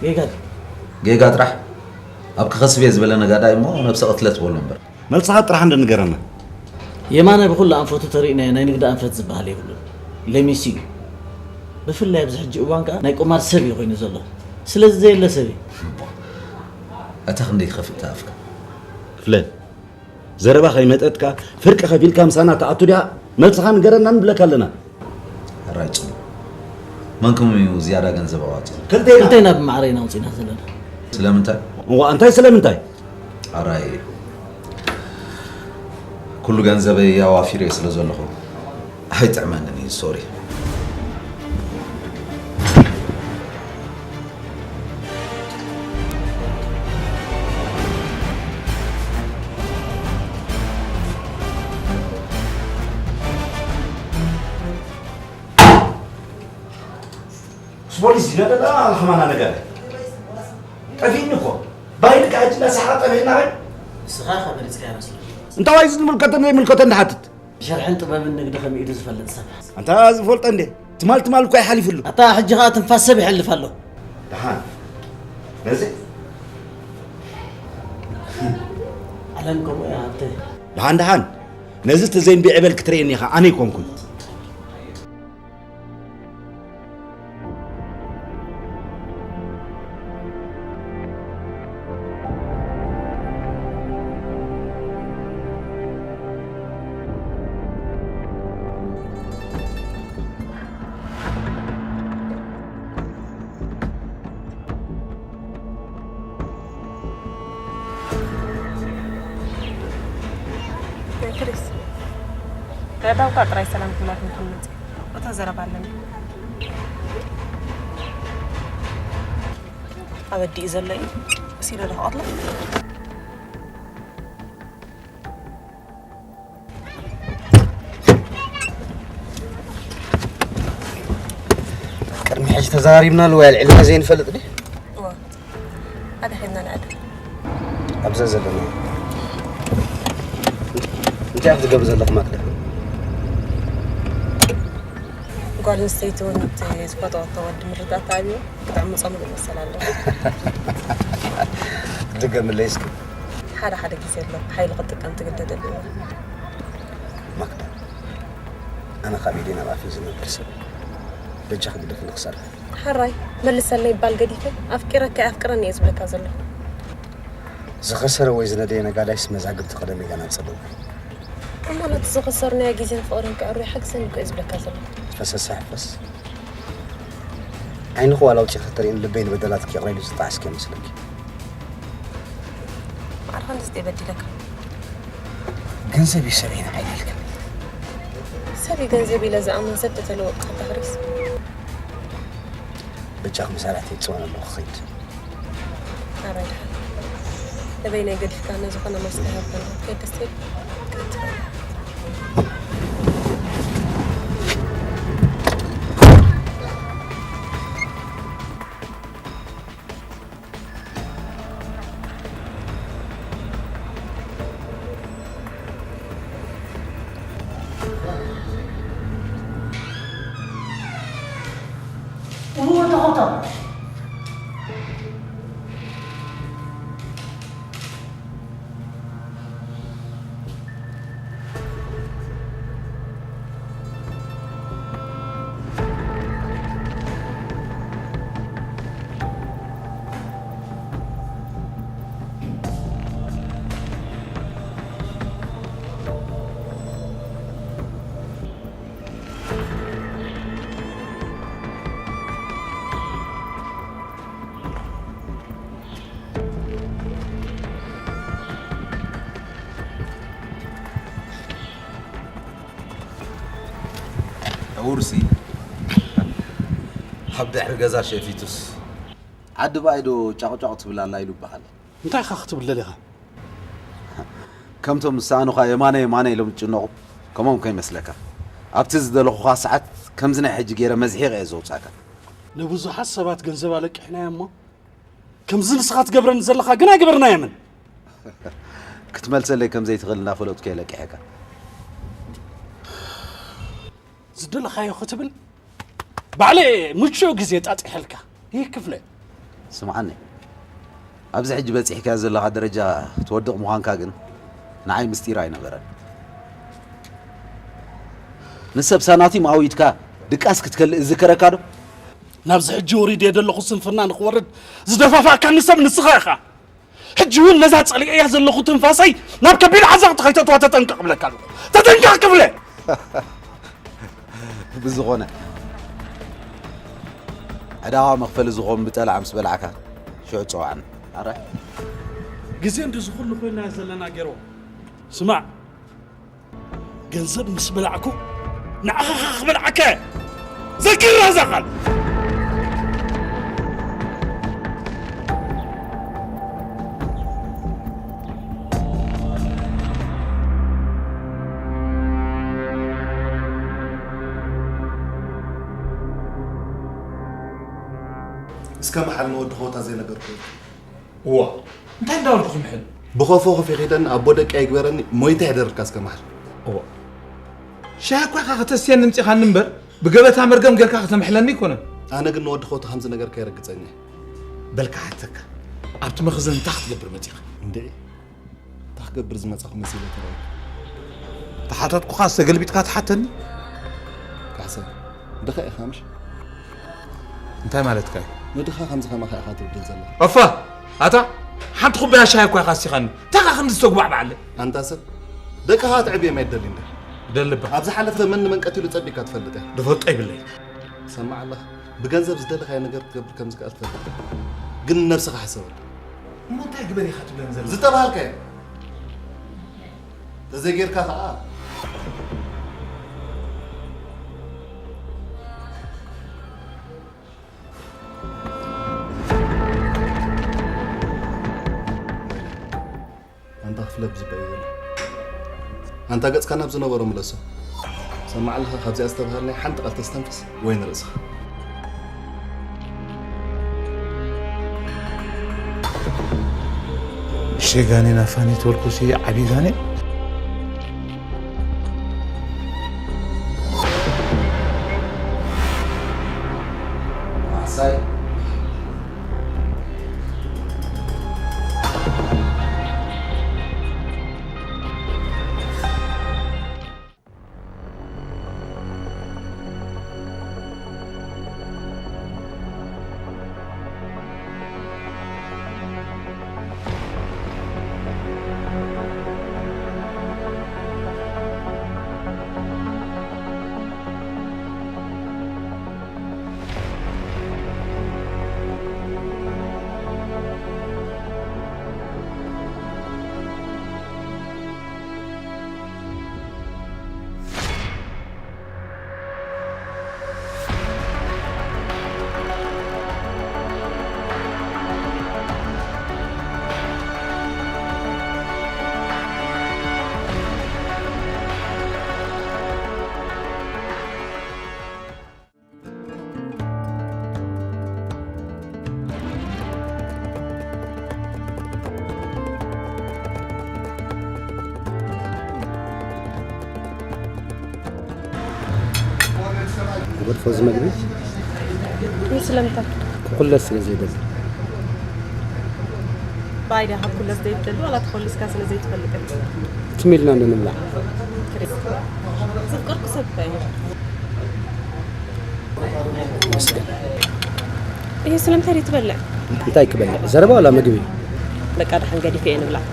ጌጋ ድዩ? ጌጋ ጥራሕ? ኣብ ክኸስብ እየ ዝበለ ነጋዳይ እሞ ነብሰ ቅትለት በሎ እምበር። መልስኻ ጥራሕ እንደ ንገረና። የማነ ብኹሉ ኣንፈቱ ተሪእናዮ ናይ ንግዲ ኣንፈት ዝበሃል የብሉን። ለሚሱ እዩ። ብፍላይ ኣብዚ ሕጂ እዋን ከኣ ናይ ቁማር ሰብ እዩ ኮይኑ ዘሎ። ስለዚ ዘየለ ሰብ እዩ። ኣታ ክንደይ ክኸፍእ ተኣፍካ? ክፍለ፣ ዘረባ ከይመጠጥካ ፍርቂ ከፊልካ ምሳና ትኣቱ ዲኻ? መልስኻ ንገረና ንብለካ ኣለና። ሕራይ ጽቡቕ። መንኩም እዩ ዝያዳ ገንዘብ ኣዋጺኡ? ክልቴና። ክልቴና ብማዕረ ኢና ኣውጺእና ዘለና። ስለምንታይ? እዋ፣ እንታይ ስለምንታይ? ሕራይ ኩሉ ገንዘበይ ኣዋፊረ ስለ ዘለኹ ኣይጥዕመንን እዩ፣ ሶሪ። ፖሊስ ዝገደዳ ከማና ነገር ጠፊእኒ እኮ። ባይልካ ሕጂ እናሰሓቐ ጠፊእና ኸይ? ንስኻ ኢኻ መሪጽካዮ መስለኒ። እንታይ እዩ ዝምልከተን ዘይምልከተን ድሓትት? ብሸርሕን ጥበብን ንግዲ ከመይ ኢሉ ዝፈልጥ ሰብ? ኣንታ ዝፈልጦ እንዴ? ትማል ትማል እኮ ይሓሊፍሉ። ኣታ ሕጂ ኸኣ ትንፋስ ሰብ ይሐልፍ ኣሎ። ደሓን። ነዚ? ዓለም ከምኡ እያ ሃብተይ። ደሓን ደሓን። ነዚ ተዘይንቢዕ በል ክትርእየኒ ኢኻ፣ ኣነ ኣይኮንኩን። ክሪስ፣ ከእታውካ ጥራይ ሰላም ክብላትኒ ከም መጽእ። እታ ዘረባ ኣለኒ። ኣበዲኡ ዘሎ እዩ። ሲሎ ዶ ክቐትሎ? ቅድሚ ሕጂ ተዘራሪብናሉ ወይ ኣልዒልና ዘይንፈልጥ ድዩ? እወ። ኣደ ኬድና ንዕድም። ኣብዛ ዘለና። እንታይ ኣብ ትገብሪ ዘለኹ ማክዳ? ጓል ኣንስተይቲ እውን እቲ ዝፈተወቶ ወዲ ምርዳእታ ኣብዩ ክትዕምጾ ምሉእ መሰል ኣለዎ። ድገምለይ እስኪ። ሓደ ሓደ ግዜ ኣሎ፣ ሓይሊ ክትጥቀም ትግደደሉ እዋን። ማክዳ፣ ኣነ ካብ ኢደይ ናብ ኣፈይ ዝነብር ሰብ፣ በጃኺ ግደፍኒ ክሰርሕ። ሕራይ፣ መልሰለይ ይባል ገዲፈ፣ ኣፍቂረካ ኣፍቅረኒ እየ ዝብለካ ዘለኹ። ዝኸሰረ ወይ ዝነደየ ነጋዳይስ መዛግብቲ ቀደመይ ገና ጸበው። እሞ ነቲ ዝኸሰርናዮ ግዜን ፍቕርን ከዕርዮ ሓግዘኒ እኮ እየ ዝብለካ ዘለኹ። ፈሰስ ኣይሕፈስ። ዓይንኺ ዋላ ኣውጺእኺ ተርእይኒ ልበይ ንበደላትኪ ይቕረ ኢሉ ዝጠዓስኪ ይመስለኪ። ማዕረ ክንድዚ ድየ በዲለካ? ገንዘብ እዩ ሰበይ ንዓይ ኢልክኒ። ሰብ እዩ ገንዘብ ኢለ ዝኣምን ሰብ ተተለወጥካ ተኽሪስ። በጃኺ ምሳላተይ ይጽወን ኣለኹ ክኸይድ። ኣረ ድሓን። ንበይነይ ገዲፍካኒ ዝኾነ መስተ ሃብተን ከይድ ደስ ይብል። ውርሲ ኣብ ድሕሪ ገዛ ሸፊቱስ ዓዲ ባይዶ ጫቕጫቕ ትብል ኣላ ኢሉ ይበሃል። እንታይ ኢኻ ክትብል ደሊኻ? ከምቶም ዝሰኣኑኻ የማነ የማነ ኢሎም ዝጭነቑ፣ ከምኦም ከይመስለካ። ኣብቲ ዝደለኹኻ ሰዓት ከምዚ ናይ ሕጂ ገይረ መዝሒቐ እየ ዘውጻእካ። ንብዙሓት ሰባት ገንዘብ ኣለቂሕናዮ እሞ፣ ከምዚ ንስኻ ትገብረኒ ዘለኻ ግን ኣይገበርናዮምን። ክትመልሰለይ ከም ዘይትኽእል እናፈለጥኩ እየ ለቂሐካ። ዝደለኻዮ ክትብል ባዕለ ምቹእ ግዜ ጣጢሐልካ። ይህ ክፍለ። ስምዓኒ፣ ኣብዚ ሕጂ በጺሕካዮ ዘለኻ ደረጃ ትወድቕ ምዃንካ ግን ንዓይ ምስጢር ኣይነበረን። ንሰብ ሳናቲም ኣውይድካ ድቃስ ክትከልእ ዝከረካ ዶ? ናብዚ ሕጂ ወሪደ ዘለኹ ስንፍና ንኽወርድ ዝደፋፋእካኒ ሰብ ንስኻ ኢኻ። ሕጂ እውን ነዛ ጸሊኤያ ዘለኹ ትንፋሰይ ናብ ከቢድ ዓዘቕቲ ከይተእትዋ ተጠንቀቕ እብለካ ኣለኹ። ተጠንቀቕ ክብለ። ብዝኾነ፣ ዕዳኻ መኽፈሊ ዝኾን ብጠላዕ ምስ በላዕካ ሽዑ ጸውዓኒ። ኣረ። ግዜ እንድዚ ኩሉ ኮይና ዘለና ገይሮ። ስማዕ፣ ገንዘብ ምስ በላዕኩ ንዓኻ ክበልዓካ እየ። ዘኪራ እዛ ቃል። እስከ መሓል ንወዲ ኾታ ዘይነገርኩ። እዋ፣ እንታይ እንዳበልኩ ክምሕል? ብኸፎ ኸፊኺደኒ ኣቦ ደቂ ኣይግበረኒ፣ ሞይተ ይሕደርልካ እስከ መሓል። እዋ። ሻሂ እኳ ኢኻ ከተስትየኒ ምጺኻኒ እምበር፣ ብገበታ መርገም ጌርካ ከተምሕለኒ ኣይኮነን። ኣነ ግን ንወዲ ኾታ ከምዚ ነገርካ የረግጸኒ። በልካ ሓተካ፣ ኣብቲ መኽዘን እንታይ ክትገብር መጺኻ? እንድዒ፣ እንታይ ክገብር ዝመጻኹ መሲለ ተራእዩካ? ተሓተትኩኻስ ተገልቢጥካ ትሓተኒ? ካሕሳ፣ ድኻ ኢኻ ምሽ? እንታይ ማለትካ እዩ? ንድኻ ከምዚ ከማኻ ኢኻ ትብድል ዘለኻ። ኦፋ! ኣታ፣ ሓንቲ ኩባያ ሻሂ እኳ ኢኻ ኣስቲኻኒ። እንታይ ኢኻ ክንዲ ዝተጉባዕባዓለይ? ኣንታ ሰብ፣ ደቅኻ ክትዕብዮም ኣይትደልን ዲኻ? ደሊ እባ። ኣብ ዝሓለፈ መን ንመን ቀቲሉ ጸቢካ ትፈልጥ ኢኻ። ዝፈልጦ ይብለይ። ሰማዕ ኣለኻ፣ ብገንዘብ ዝደለኻዮ ነገር ክትገብር ከም ዝከኣል ትፈልጥ። ግን ንነብስኻ ሕሰበሉ። እሞ እንታይ ግበር ኢኻ ትብለኒ ዘለኻ? ዝተባሃልካዮ። ተዘይጌርካ ኸዓ። ኣንታ ክፍለ ብዝበ እዩ ዘሎ። ኣንታ ገጽካ ናብ ዝነበሮ ምለሶ። ሰማዕ ኣለኻ፣ ካብዚኣ ዝተባሃልናይ ሓንቲ ቃል ተስተንፍስ ወይ ንርእስኻ። ሸጋኔን ኣፋኒ ተወልኩሲ ዓቢ ጋኔን። ማሳይ። ገድፎ እዚ መግቢ ይህ ስለምንታይ? ክኹለስ ስለ ዘይደሊ። ባይዳ ካብ ኩለስ ዘይትደሊ ዋላ ተኾሊስካ ስለ ዘይትፈልጥ? ትም ኢልና እንዶ ንብላዕ። ክሪስ፣ ዘፍቀርኩ ሰብ እኮ እየ። ይመስገን። ይህ ስለምንታይ ደይ ትበልዕ? እንታይ ክበልዕ? ዘረባ ዋላ ምግቢ? በቃ ደሓን ገዲፈ እየ ንብላዕ።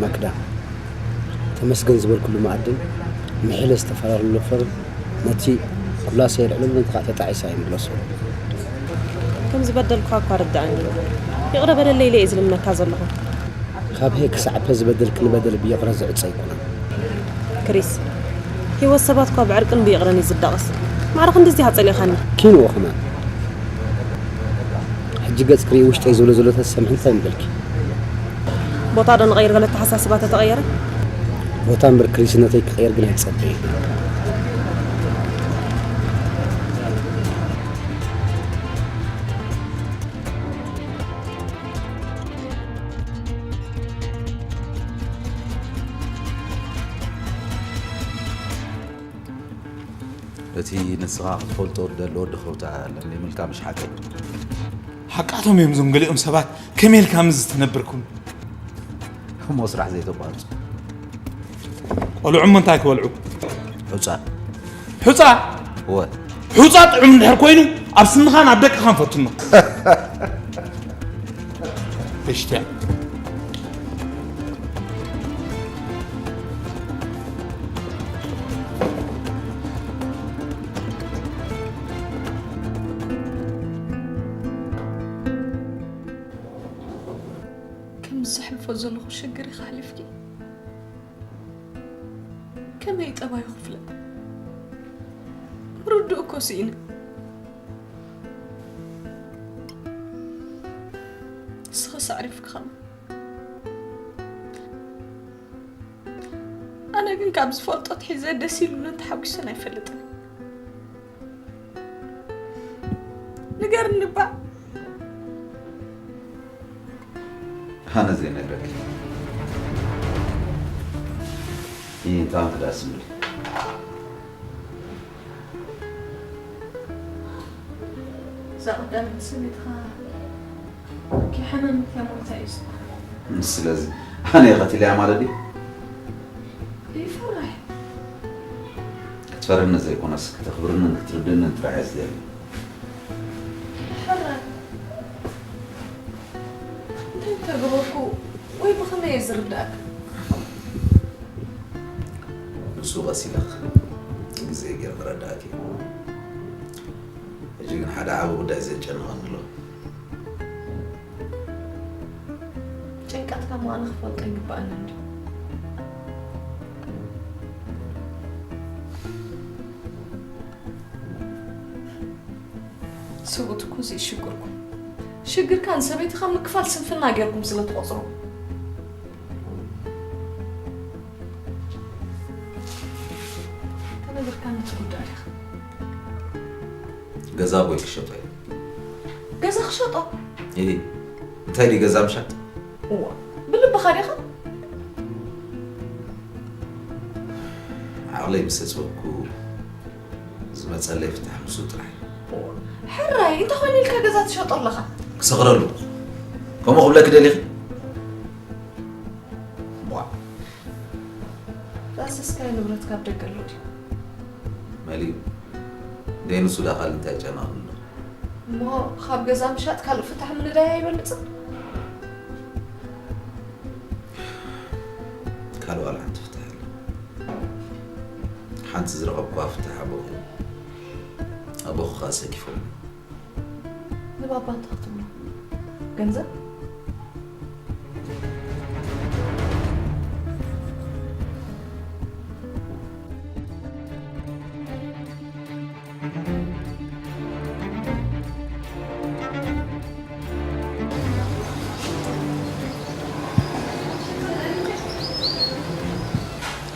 ማክዳ፣ ተመስገን ዝበልኩሉ መኣድን ምሕለ ዝተፈላለሉ ፈርን ነቲ ኩላሰ የልዕለሉ ነቲ ከዓ ተጣዒሳ ይምለሶ። ከም ዝበደልኩኻ እኳ ርድኣኒ እዩ። ይቕረ በለለይ ኢለ እየ ዝልምነካ ዘለኹ። ካብ ሄ ክሳዕ ፐ ዝበደልክኒ በደል ብይቕረ ዝዕጸ ኣይኮነን። ክሪስ፣ ህይወት ሰባት እኳ ብዕርቅን ብይቕረን እዩ ዝዳቐስ። ማዕረ ክንድዚ ኢኻ ጸሊእኻኒ። ኪንዎ ከማን። ሕጂ ገጽ ክርኢ ውሽጠይ ዝብሎ ዘሎ ተሰምዒ እንታይ ምበልኪ? ቦታ ዶ ንቐይር ገለ ኣተሓሳስባ ተተቐየረ? ቦታ እምበር ክሪስነተይ ክቐየር ግን ኣይትጸበዪ። እቲ ንስኻ ክትፈልጦ ዝደሊ ወዲ ከውታ ለሚምልካ ምሽ ሓቀይ? ሓቃቶም እዮም እዞም ገሊኦም ሰባት። ከመይ ኢልካ ምዚ ትነብርኩም? እሞ ስራሕ ዘይተቋርጹ። ቆልዑ እሞ እንታይ ክበልዑ? ሑጻ። ሑጻ? እወ። ሑጻ ጥዑም እንድሕር ኮይኑ ኣብ ስንኻን ኣብ ደቅኻን ፈትኖ። እሽትያ። ከም ዘሕልፎ ዘለኹ ሽግር ኢኻ ኣሕሊፍኪ። ከመይ ጠባዩ ክፍለጥ? ርዱእ እኮ ስኢነ። ንስኽስ ኣዕሪፍኪ ኸማ። ኣነ ግን ካብ ዝፈልጦ ኣትሒዘ ደስ ኢሉንን ተሓጒሰን ኣይፈልጥን። ንገርኒ እባ። ኣነ ዘይነግረኪ። ይንታን ክዳስ ምል። እዛ ቀዳመይቲ ሰበይትኻ ከይሓመመት እያ ሞይታ እዩ ዝበሃል። ስለዚ ኣነ እየ ቀቲለያ ማለት ድዩ? ይፈርሕ። ክትፈርህኒ ዘይኮነስ፣ ክተኽብርንን ክትርድእንን ጥራሕ እየ ዝደሊ። ሕራይ። እንታይ እንተገበርኩ ወይ ብኸመይ እየ ዝርድኣካ? ንሱ ቀስ ኢለኽ ግዜ ገይረ ክረድኣኪ። ሕጂ ግን ሓደ ዓቢ ጉዳይ ዘጨንቐኒ ኣሎ። ጭንቀትካ እሞ ኣነ ክፈልጦ ይግባኣኒ እንድዩ። ስብኡት እኮ ዘይሽግርኩም። ሽግርካ ንሰበይትኻ ምክፋል ስንፍና ጌርኩም ስለ ትቖጽሮ። ተነግርካ ንትጉዳእ ዲኻ? ገዛ ቦይ ክሸጦ እየ። ገዛ ክሸጦ? እሂ፣ እንታይ ድዩ ገዛ ምሻጥ? እዋ፣ ብልብኻ ዲኻ? ዓቕለይ ምስ ኣጽበብኩ ዝመጸለይ ፍታሕ ምስኡ ጥራሕ እዩ። እዋ፣ ሕራይ፣ እንታይ ኾይኑ ኢልካ ገዛ ትሸጦ ኣለኻ? ክሰኽረሉ። ከምኡ ክብለኪ ደሊኺ? ዋእ። ዳሰስካይ ንብረት ካብ ደገ ኣሎ ድዩ? መሊኡ። ደይ ንሱ ዳኻል እንታይ ጨናቕ ኣሎ? እሞ ካብ ገዛ ምሻጥ ካልእ ፍታሕ ምንዳይ ኣይበልጽን? ካልእ ዋላ ሓንቲ ፍታሕ ኣሎ። ሓንቲ ዝረኸብኩዋ ፍታሕ ኣቦኺ። ኣቦኺ ኸኣ ሰኪፎም። ንባባ እንታይ ክትብሎ? ገንዘብ?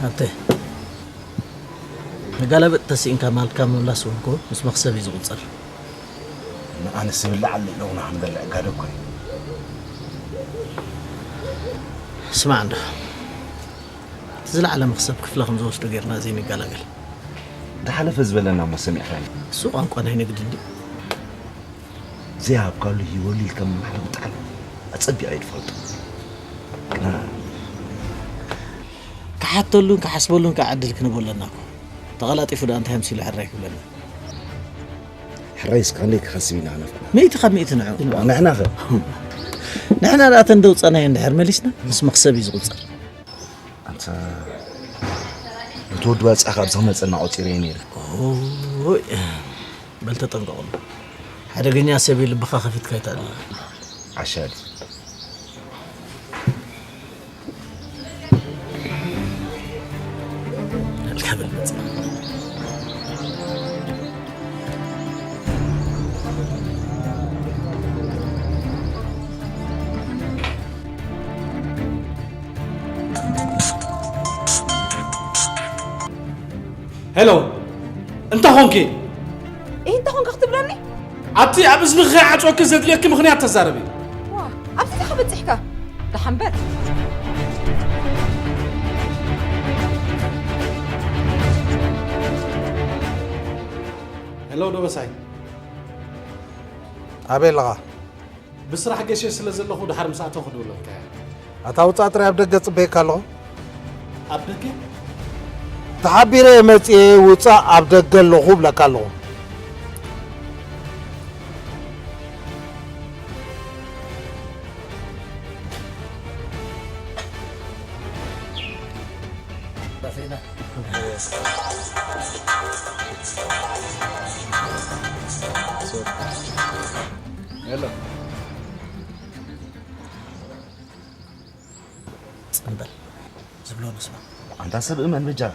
ኣተ ንጋላበጥ ተስኢንካ ማልካ ምምላስ እውን እኮ ምስ መኽሰብ እዩ ዝቑጸር። ንኣነስ ዝብላዕ ኣሎ ኢለ እውን ክንበልዕ ጋዶ እኮ እዩ። ስማዕ እንዶ፣ እቲ ዝለዓለ መኽሰብ ክፍለ ከም ዝወስዶ ጌርና ዘይንገላገል። ዝሓለፈ ዝበለና እሞ ሰሚዕካኒ። እሱ ቋንቋ ናይ ንግዲ እንድዩ። ዘይሃብካሉ ሂበሉ ኢልካ ምምሓል ብጣዕሚ ኣጸቢቐ እየ ዝፈልጦ። ግና ክሓተሉን ክሓስበሉን ከዓ ዕድል ክንህቦ ኣለና እኮ። ተቐላጢፉ ደኣ እንታይ ኣምሲሉ ሕራይ ክብለና? ሕራይ እስካንደይ ክኸስብ ኢና ኣነፍኩ። ሚእቲ ካብ ሚእቲ ንዑ። ንሕና ኸ? ንሕና ደኣ ተንደውፀናዮ እንድሕር መሊስና ምስ መኽሰብ እዩ ዝቑፀር። ኣንተ ነቲ ወዲ ባጽዕ ካብ ዝመጸና ቆጺረ እየ ነይረ። ኦይ፣ በል ተጠንቀቑሉ። ሓደገኛ ሰብ እዩ፣ ልብኻ ከፊትካ ኣይተዕልል። ዓሻ ድዩ? ኣልካ በል መጽና። ሄሎ፣ እንታይ ኾንኪ? እህ፣ እንታይ ኾንካ ክትብለኒ? ኣብቲ ኣብ እዝንኺ ከይዓጽወኪ ዘድልየኪ ምኽንያት ተዛረቢ። ዋ፣ ኣብዚ ዲኻ በጺሕካ? ደሓን በል። ሄሎ ደበሳይ። ኣበይ ኣለኻ? ብስራሕ ገሸ ስለ ዘለኹ ድሓር ምስ ኣተኹ ክድውለልካ እየ። ኣታ ውፃእ ጥራይ ኣብ ደገ ጽበየካ ኣለኹ። ኣብ ደገ? ተሓቢረ እየ መጽየ ውፃእ ኣብ ደገ ኣለኹ እብለካ ኣለኹ። ሄሎ ጽንበል ዝብሎ ንስማ። ኣንታ ሰብ እመን በጃኻ።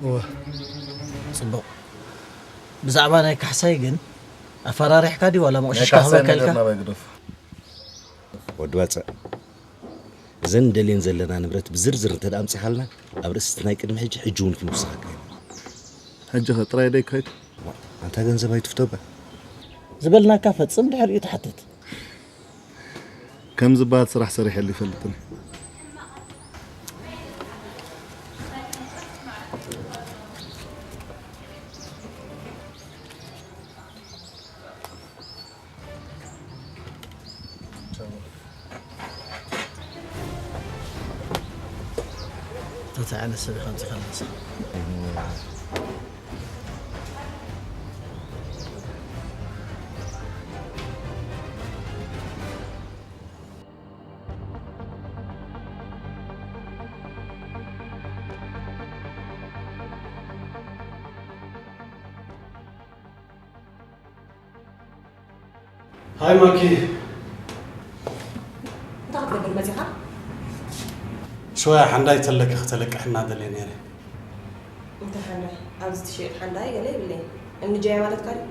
እወ ጽቡቕ። ብዛዕባ ናይ ካሕሳይ ግን ኣፈራሪሕካ ድዩ ዋላ መቕሽሽ ክህበካ ኢልካ? ወዲ ባጽዕ፣ እዘን ንደልየን ዘለና ንብረት ብዝርዝር እንተ ደኣ ኣምጺኻልና፣ ኣብ ርእሲ እቲ ናይ ቅድሚ ሕጂ፣ ሕጂ እውን ክንውስኸካ ኢና። ሕጂ ኸ ጥራይ ደይ ክኸይድ? ኣንታ ገንዘብ ኣይትፍቶ እባ። ዝበልናካ ፈጽም ድሕሪኡ ትሓትት። ከም ዝበሃል ስራሕ ሰሪሐሉ ይፈልጥን። እንታይ ዓይነት ሰብ ኢኻ ኣምጺኻልና ንስኻ? ሃይ ማኪ። እንታይ ክትገብር መጺኻ? ሽወያ ሓንዳይ ተለኪ ክተለቅሕና ደልየ ነይረ። እንታይ ሓንዳይ? ኣብዚ ትሽየጥ ሓንዳይ ገለ የብለይን። እምኒ ጀያ ማለትካ ድዩ?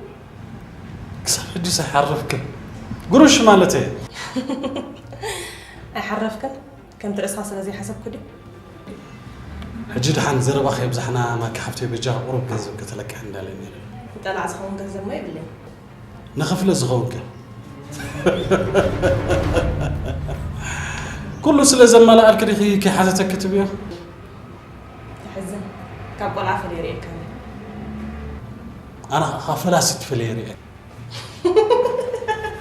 ክሳብ ሕጂስ ኣይሓረፍክን። ጉሩሽ ማለት እየ። ኣይሓረፍክን? ከምቲ ርእስኻ ስለ ዘይሓሰብኩ ድዩ? ሕጂ ደሓን ዘረባ ከየብዛሕና ማኪ ሓፍተይ በጃ ቁሩብ ገንዘብ ከተለቅሕኒ ደልየ ነይረ። ንጠላዕ ዝኸውን ገንዘብ እሞ የብለይን። ንኽፍለ ዝኸውን ከ? ኩሉ ስለ ዘማልኣልኪ ዲኺ ከይሓተተኪ ትብዮ? ተሕዝን። ካብ ቆልዓ ፈልየ ርእየካኒ። ኣነ ኸዓ ካብ ፈላሲት ፈለየ ርእየ።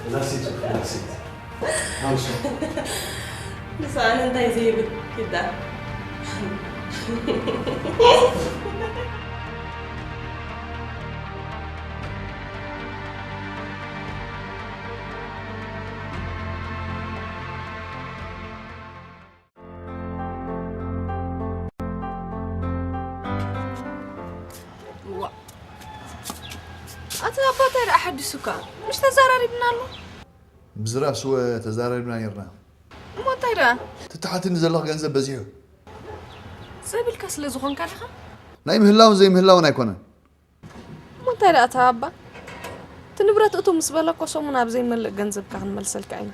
ፈላሲት፣ ፈላሲት። ኣምሶ። ንሱ ኣነ እንታይ ዘይብል ኪዳ። ዋእ፣ ኣቲ ኣባ እንታይ ደኣ ሓዲሱካ? ምሽ ተዛራሪብና ኣሎ። ብዝራብ ስወ ተዛራሪብና ኔርና። እሞ እንታይ ደኣ? ትትሓትኒ ዘለኺ ገንዘብ በዚሑ። ዘብልካ ስለ ዝኾንካ ዲኻ? ናይ ምህላውን ዘይምህላውን ኣይኮነን። እሞ እንታይ ደኣ እታ ኣባ? እቲ ንብረት እቱ ምስ በለ እኮ ሰሙን ኣብ ዘይመልእ ገንዘብካ ክንመልሰልካ ኢና።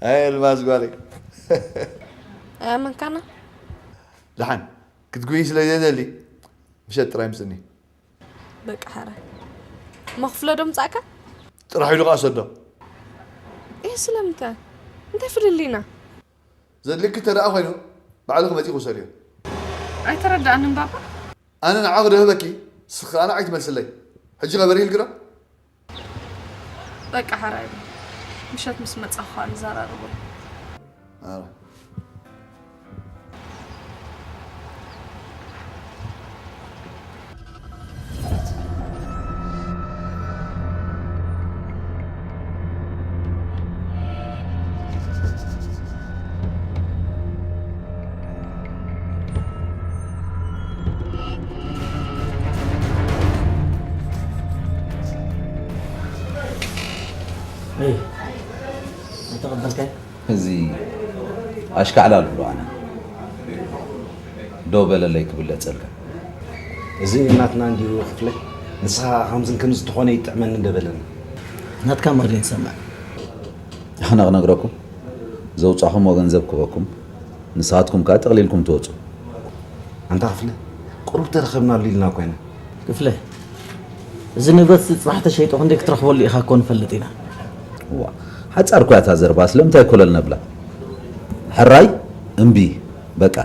ኣይ ኣልማዝ ጓለይ። ኣያመንካና? ደሓን ክትጉይ ስለ ዘይደሊ ምሸት ጥራይ ምጽኒ። በቃ ሓራይ። መኽፍሎ ዶ ምጻእካ? ጥራሕ ኢሉ ከኣ ሰዶ። እህ ስለምንታይ? እንታይ ፍልልይና? ዘድልኪ እንተ ደኣ ኮይኑ ባዕልኺ መጺኺ ውሰድዮ። ኣይተረዳእንን ባባ። ኣነ ንዓኺ ዶ ህበኪ፣ ንስኺ ከኣ ንዓይ ትመልስለይ። ሕጂ ከ በሪህልኪ ዶ? በቃ ሓራይ። ምሸት ምስ መጻኹ ከኣ ንዘራረበሉ። ኣረ። እይ፣ ኣይተቐበልካይ? እዚ ኣሽካዕላል ብሎ ኣነ ደው በለለይ ክብል ለጸልካ። እዚ ናትና እንዲሁ ክፍለ ንስኻ ከምዝን ከምዚ ተኾነ ይጥዕመኒ እንደበለና። ናትካ ምኽሪ ንሰምዕ። ኣነ ክነግረኩም ዘውጻኹሞ ገንዘብ ክበኩም ንስኻትኩም ከኣ ጠቕሊልኩም ትወጹ። ኣንታ ክፍለ ቁሩብ ተረኸብናሉ ኢልና ኮይና። ክፍለ፣ እዚ ንብረት እዚ ጽባሕ ተሸይጡ ክንደይ ክትረኽበሉ ኢኻ እኮ ንፈልጥ ኢና። ዋ፣ ሓጻር እኮ እያ እታ ዘረባ፣ ስለምንታይ ኮለል ነብላ? ሕራይ እምቢ፣ በቃ።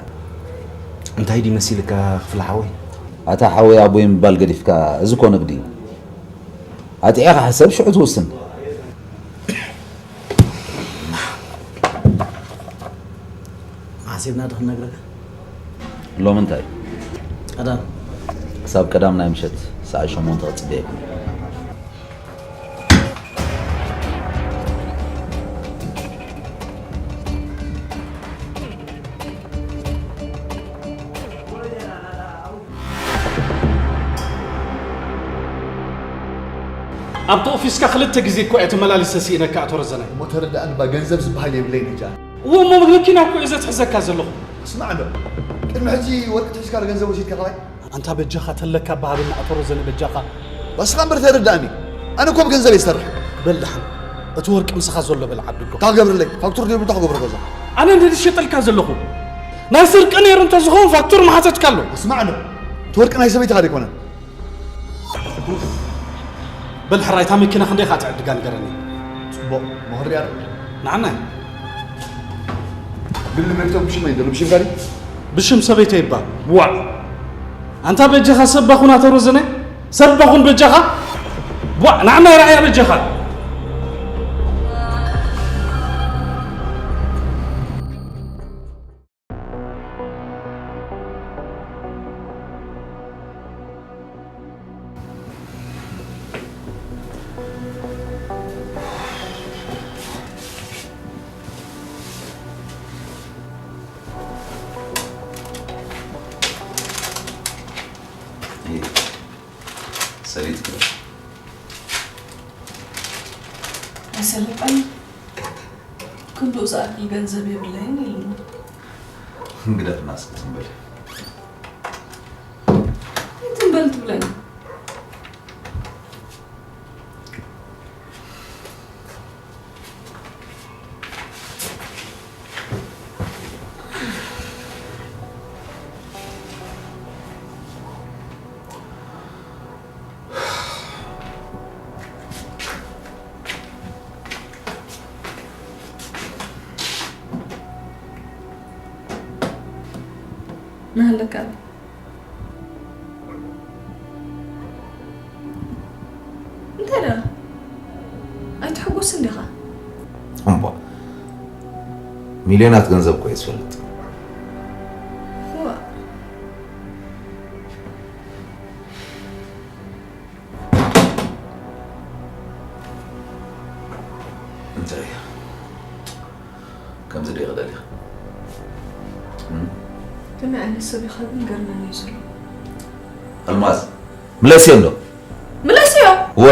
እንታይ ድዩ መሲልካ ክፍለ ሓወይ? ኣታ ሓወይ ኣቦይ ምባል ገዲፍካ፣ እዚ እኮ ንግዲ እዩ። ኣጥዒኻ ሕሰብ፣ ሽዑ ትውስን። መዓስ ኢልና ዶ ክንነግረካ? ሎሚ እንታይ? ቀዳም። ክሳብ ቀዳም ናይ ምሸት ሰዓት ሸሞንተ ክጽበየኩም። ኣብቲ ኦፊስካ ክልተ ግዜ እኮ እየ ተመላሊሰ ስኢነካ ኣቶ ረዘነ። እሞ ተረዳእኒ እባ፣ ገንዘብ ዝበሃል የብለይን ሕጂ ኣነ። እዎ እሞ መኪና እኮ እየ ዘትሕዘካ ዘለኹ። ስማዕ እንዶ፣ ቅድሚ ሕጂ ወርቂ ትሒዝካ ዶ ገንዘብ ወሲድካ ካባይ? ኣንታ በጃኻ ተለካ በሃበኒ ኣቶ ረዘነ በጃኻ። ንስኻ እምበር ተረዳእኒ፣ ኣነ እኮ ብገንዘብ እየ ዝሰርሕ። በል ደሓን፣ እቲ ወርቂ ምሳኻ ዘሎ በል ዓድጎ። እንታይ ክገብረለይ? ፋክቱር ዘይብሉ እንታይ ክገብሮ ገዛ? ኣነ እንደ ዝሸጠልካ ዘለኹ ናይ ስርቂ ነይሩ እንተዝኸውን ፋክቱር ምሓተትካ ኣሎ። ስማዕ እንዶ፣ እቲ ወርቂ ናይ ሰበይትኻ ዶ ኣይኮነን? በል ሕራይ እታ መኪና ክንደይ ኢኻ ትዕድጋ ንገረኒ። ጽቡቕ መኽርያ ዶ? ንዓና እዩ። ግን ንብረቶም ብሽመይ እንተሎ ብሽምካ ድዩ? ብሽም ሰበይተይ እባ። ዋዕ ኣንታ በጃኻ ሰብ ባኹን ኣቶ ረዘነ ሰብ ባኹን በጃኻ። ዋዕ ንዓና ርኣያ በጃኻ። ሰሊጥ ኣይሰለጠኒ። ክንድኡ ዝኣክል ገንዘብ የብለይን ኢሉኒ። ግደፍና እስኪ ትም በል። ትም በል ትብለኒ። ናሃለካ እንታይ ደኣ ኣይትሕጎስን ዲኻ? እምቧ ሚልዮናት ገንዘብ እኮ እየ ዝፈልጥ። ዋእ እንታይ ከምዚ ዲኺ ደሊኺ? ከመይ ዓይነት ሰብ ኢኻ ግን ገርመኒ እዩ ዘሎ። ኣልማዝ ምለስዮ እንዶ። ምለስዮ? እወ።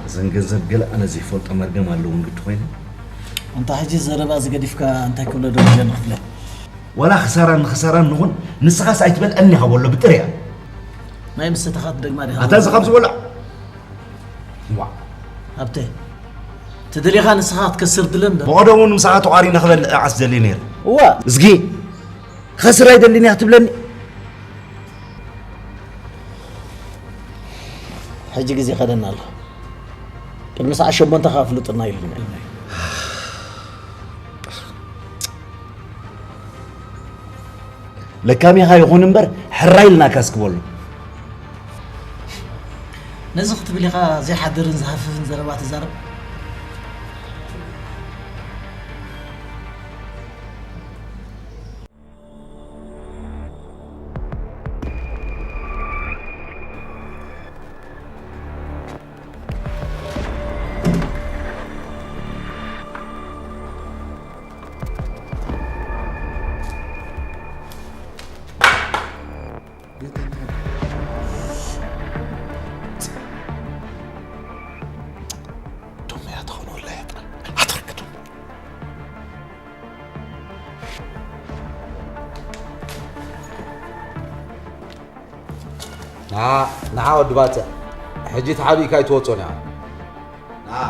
እዘን ገንዘብ ገለ ኣነ ዘይፈልጦ መርገም ኣለዎ እንግዲ ኮይነ። ኣንታ ሕጂ ዘረባ እዚ ገዲፍካ እንታይ ክብሎ ደረጀ ንኽፍለ? ዋላ ክሳራን ንኽሳራን ንኹን ንስኻስ ኣይትበልዐኒ ኢኻ በሎ ብጥርያ። ናይ ምስተኻት ደግማ ዲኻ? ኣታ እዚ ካብ ዝበልዕ ዋ ሃብተ ተደሊኻ ንስኻ ክትከስር ድለ እምበር። ብቐደሙ ንምሳኻ ተቋሪነ ክበልዕ ዓስ ደልየ ነይረ። እዋ እዝጊ ክኸስር ኣይደልን እያ ክትብለኒ? ሕጂ ግዜ ከደና ኣሎ። ቅድሚ ሰዓት ሸሞንተ ከኣ ፍሉጥና ኢሉኒ። ለካሚኻ ይኹን እምበር ሕራይ ኢልና ካስክበሉ። ነዚ ክትብል ኢኻ ዘይሓድርን ዝሃፍፍን ዘረባ ትዛረብ? ንዓ፣ ንዓ ወዲ ባጽዕ፣ ሕጂ ተሓቢእካ ኣይትወጾን ኢኻ። ንዓ።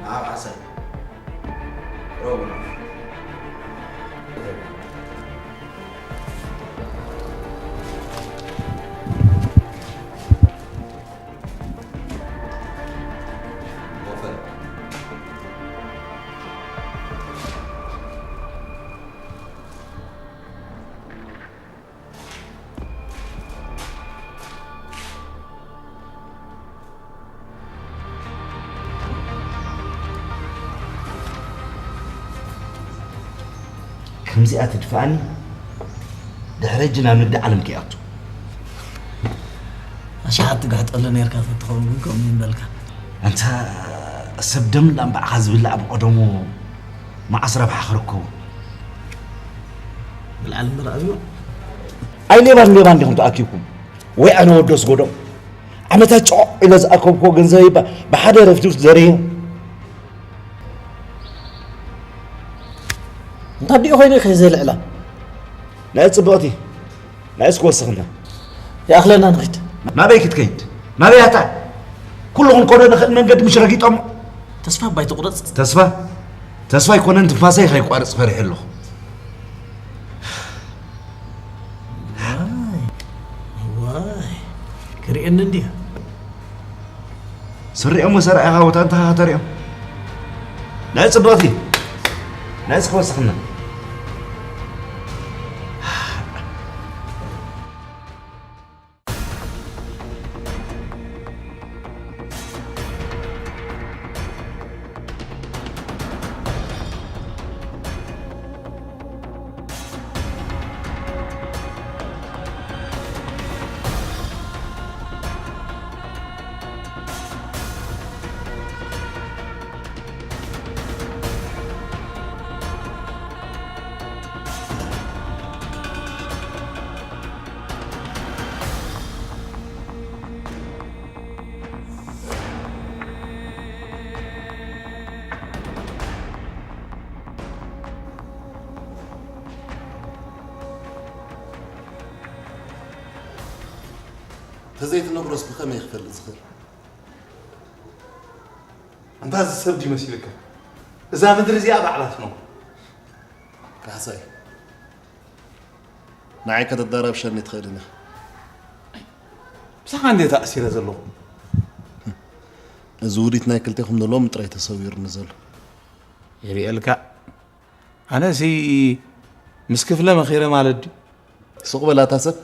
ንዓ፣ ዓሰል። ሮቡና። ከምዚኣ ትድፍኣኒ፣ ድሕሪ ሕጂ ናብ ንግዲ ዓለም ከይኣቱ። ኣሽሓት ትግሕጠሉ ነርካ ተትኸውን ግን ከምኡ ይምበልካ። ኣንታ ሰብ ደም እንዳንባዕኻ ዝብላዕ ብቐደሙ መዓስ ረብሓ ክርከቦ? ብልዓል እምበር ኣብዩ። ኣይ ሌባን ሌባን ዲኹም ተኣኪብኩም? ወይ ኣነ ወዶ ኣስጎዶም? ዓመታት ጨቖቕ ኢለ ዝኣከብክዎ ገንዘበይ ባ-፣ ብሓደ ረፍዲ ዘረዮ። እንታይ ዲኡ ኮይኑ ኢኸ ዘልዕላ? ናይ ጽብቕቲ፣ ናይ እስኪ ወስኽና። ይኣኽለና ንኺድ። ናበይ ክትከይድ? ናበይ ኣታ? ኩሉ ክንከዶ ንኽእል መንገዲ ምሽ ረጊጦሞ። ተስፋ ባይ ትቑረጽ። ተስፋ? ተስፋ ኣይኮነን ትንፋሰይ ከይቋርጽ ፈሪሐ ኣለኹ። ዋይ፣ ዋይ፣ ክርእየኒ እንድዩ። ስሪኦም ወሰራዒኻ ቦታ እንተኻ ከተርእዮም። ናይ ጽብቕቲ፣ ናይ ጽብቕቲ ወስኽና። ተዘይትነግሮስ ብኸመይ ክፈልጥ ዝኽእል? ኣንታ እዚ ሰብ ድዩ መሲልካ? እዛ ምድሪ እዚኣ ባዕላ ትነግሮ። ካሕሳይ፣ ንዓይ ከተዳራብሸኒ ትኽእልን ኢኻ። ምሳኻ እንዴ ተኣሲረ ዘለኹ? እዚ ውዲት ናይ ክልቴኹም ንሎሚ ጥራይ ተሰዊሩኒ ዘሎ። ይርእየልካ። ኣነሲ ምስ ክፍለ መኺረ ማለት ድዩ? ስቕ በል ኣታ ሰብ።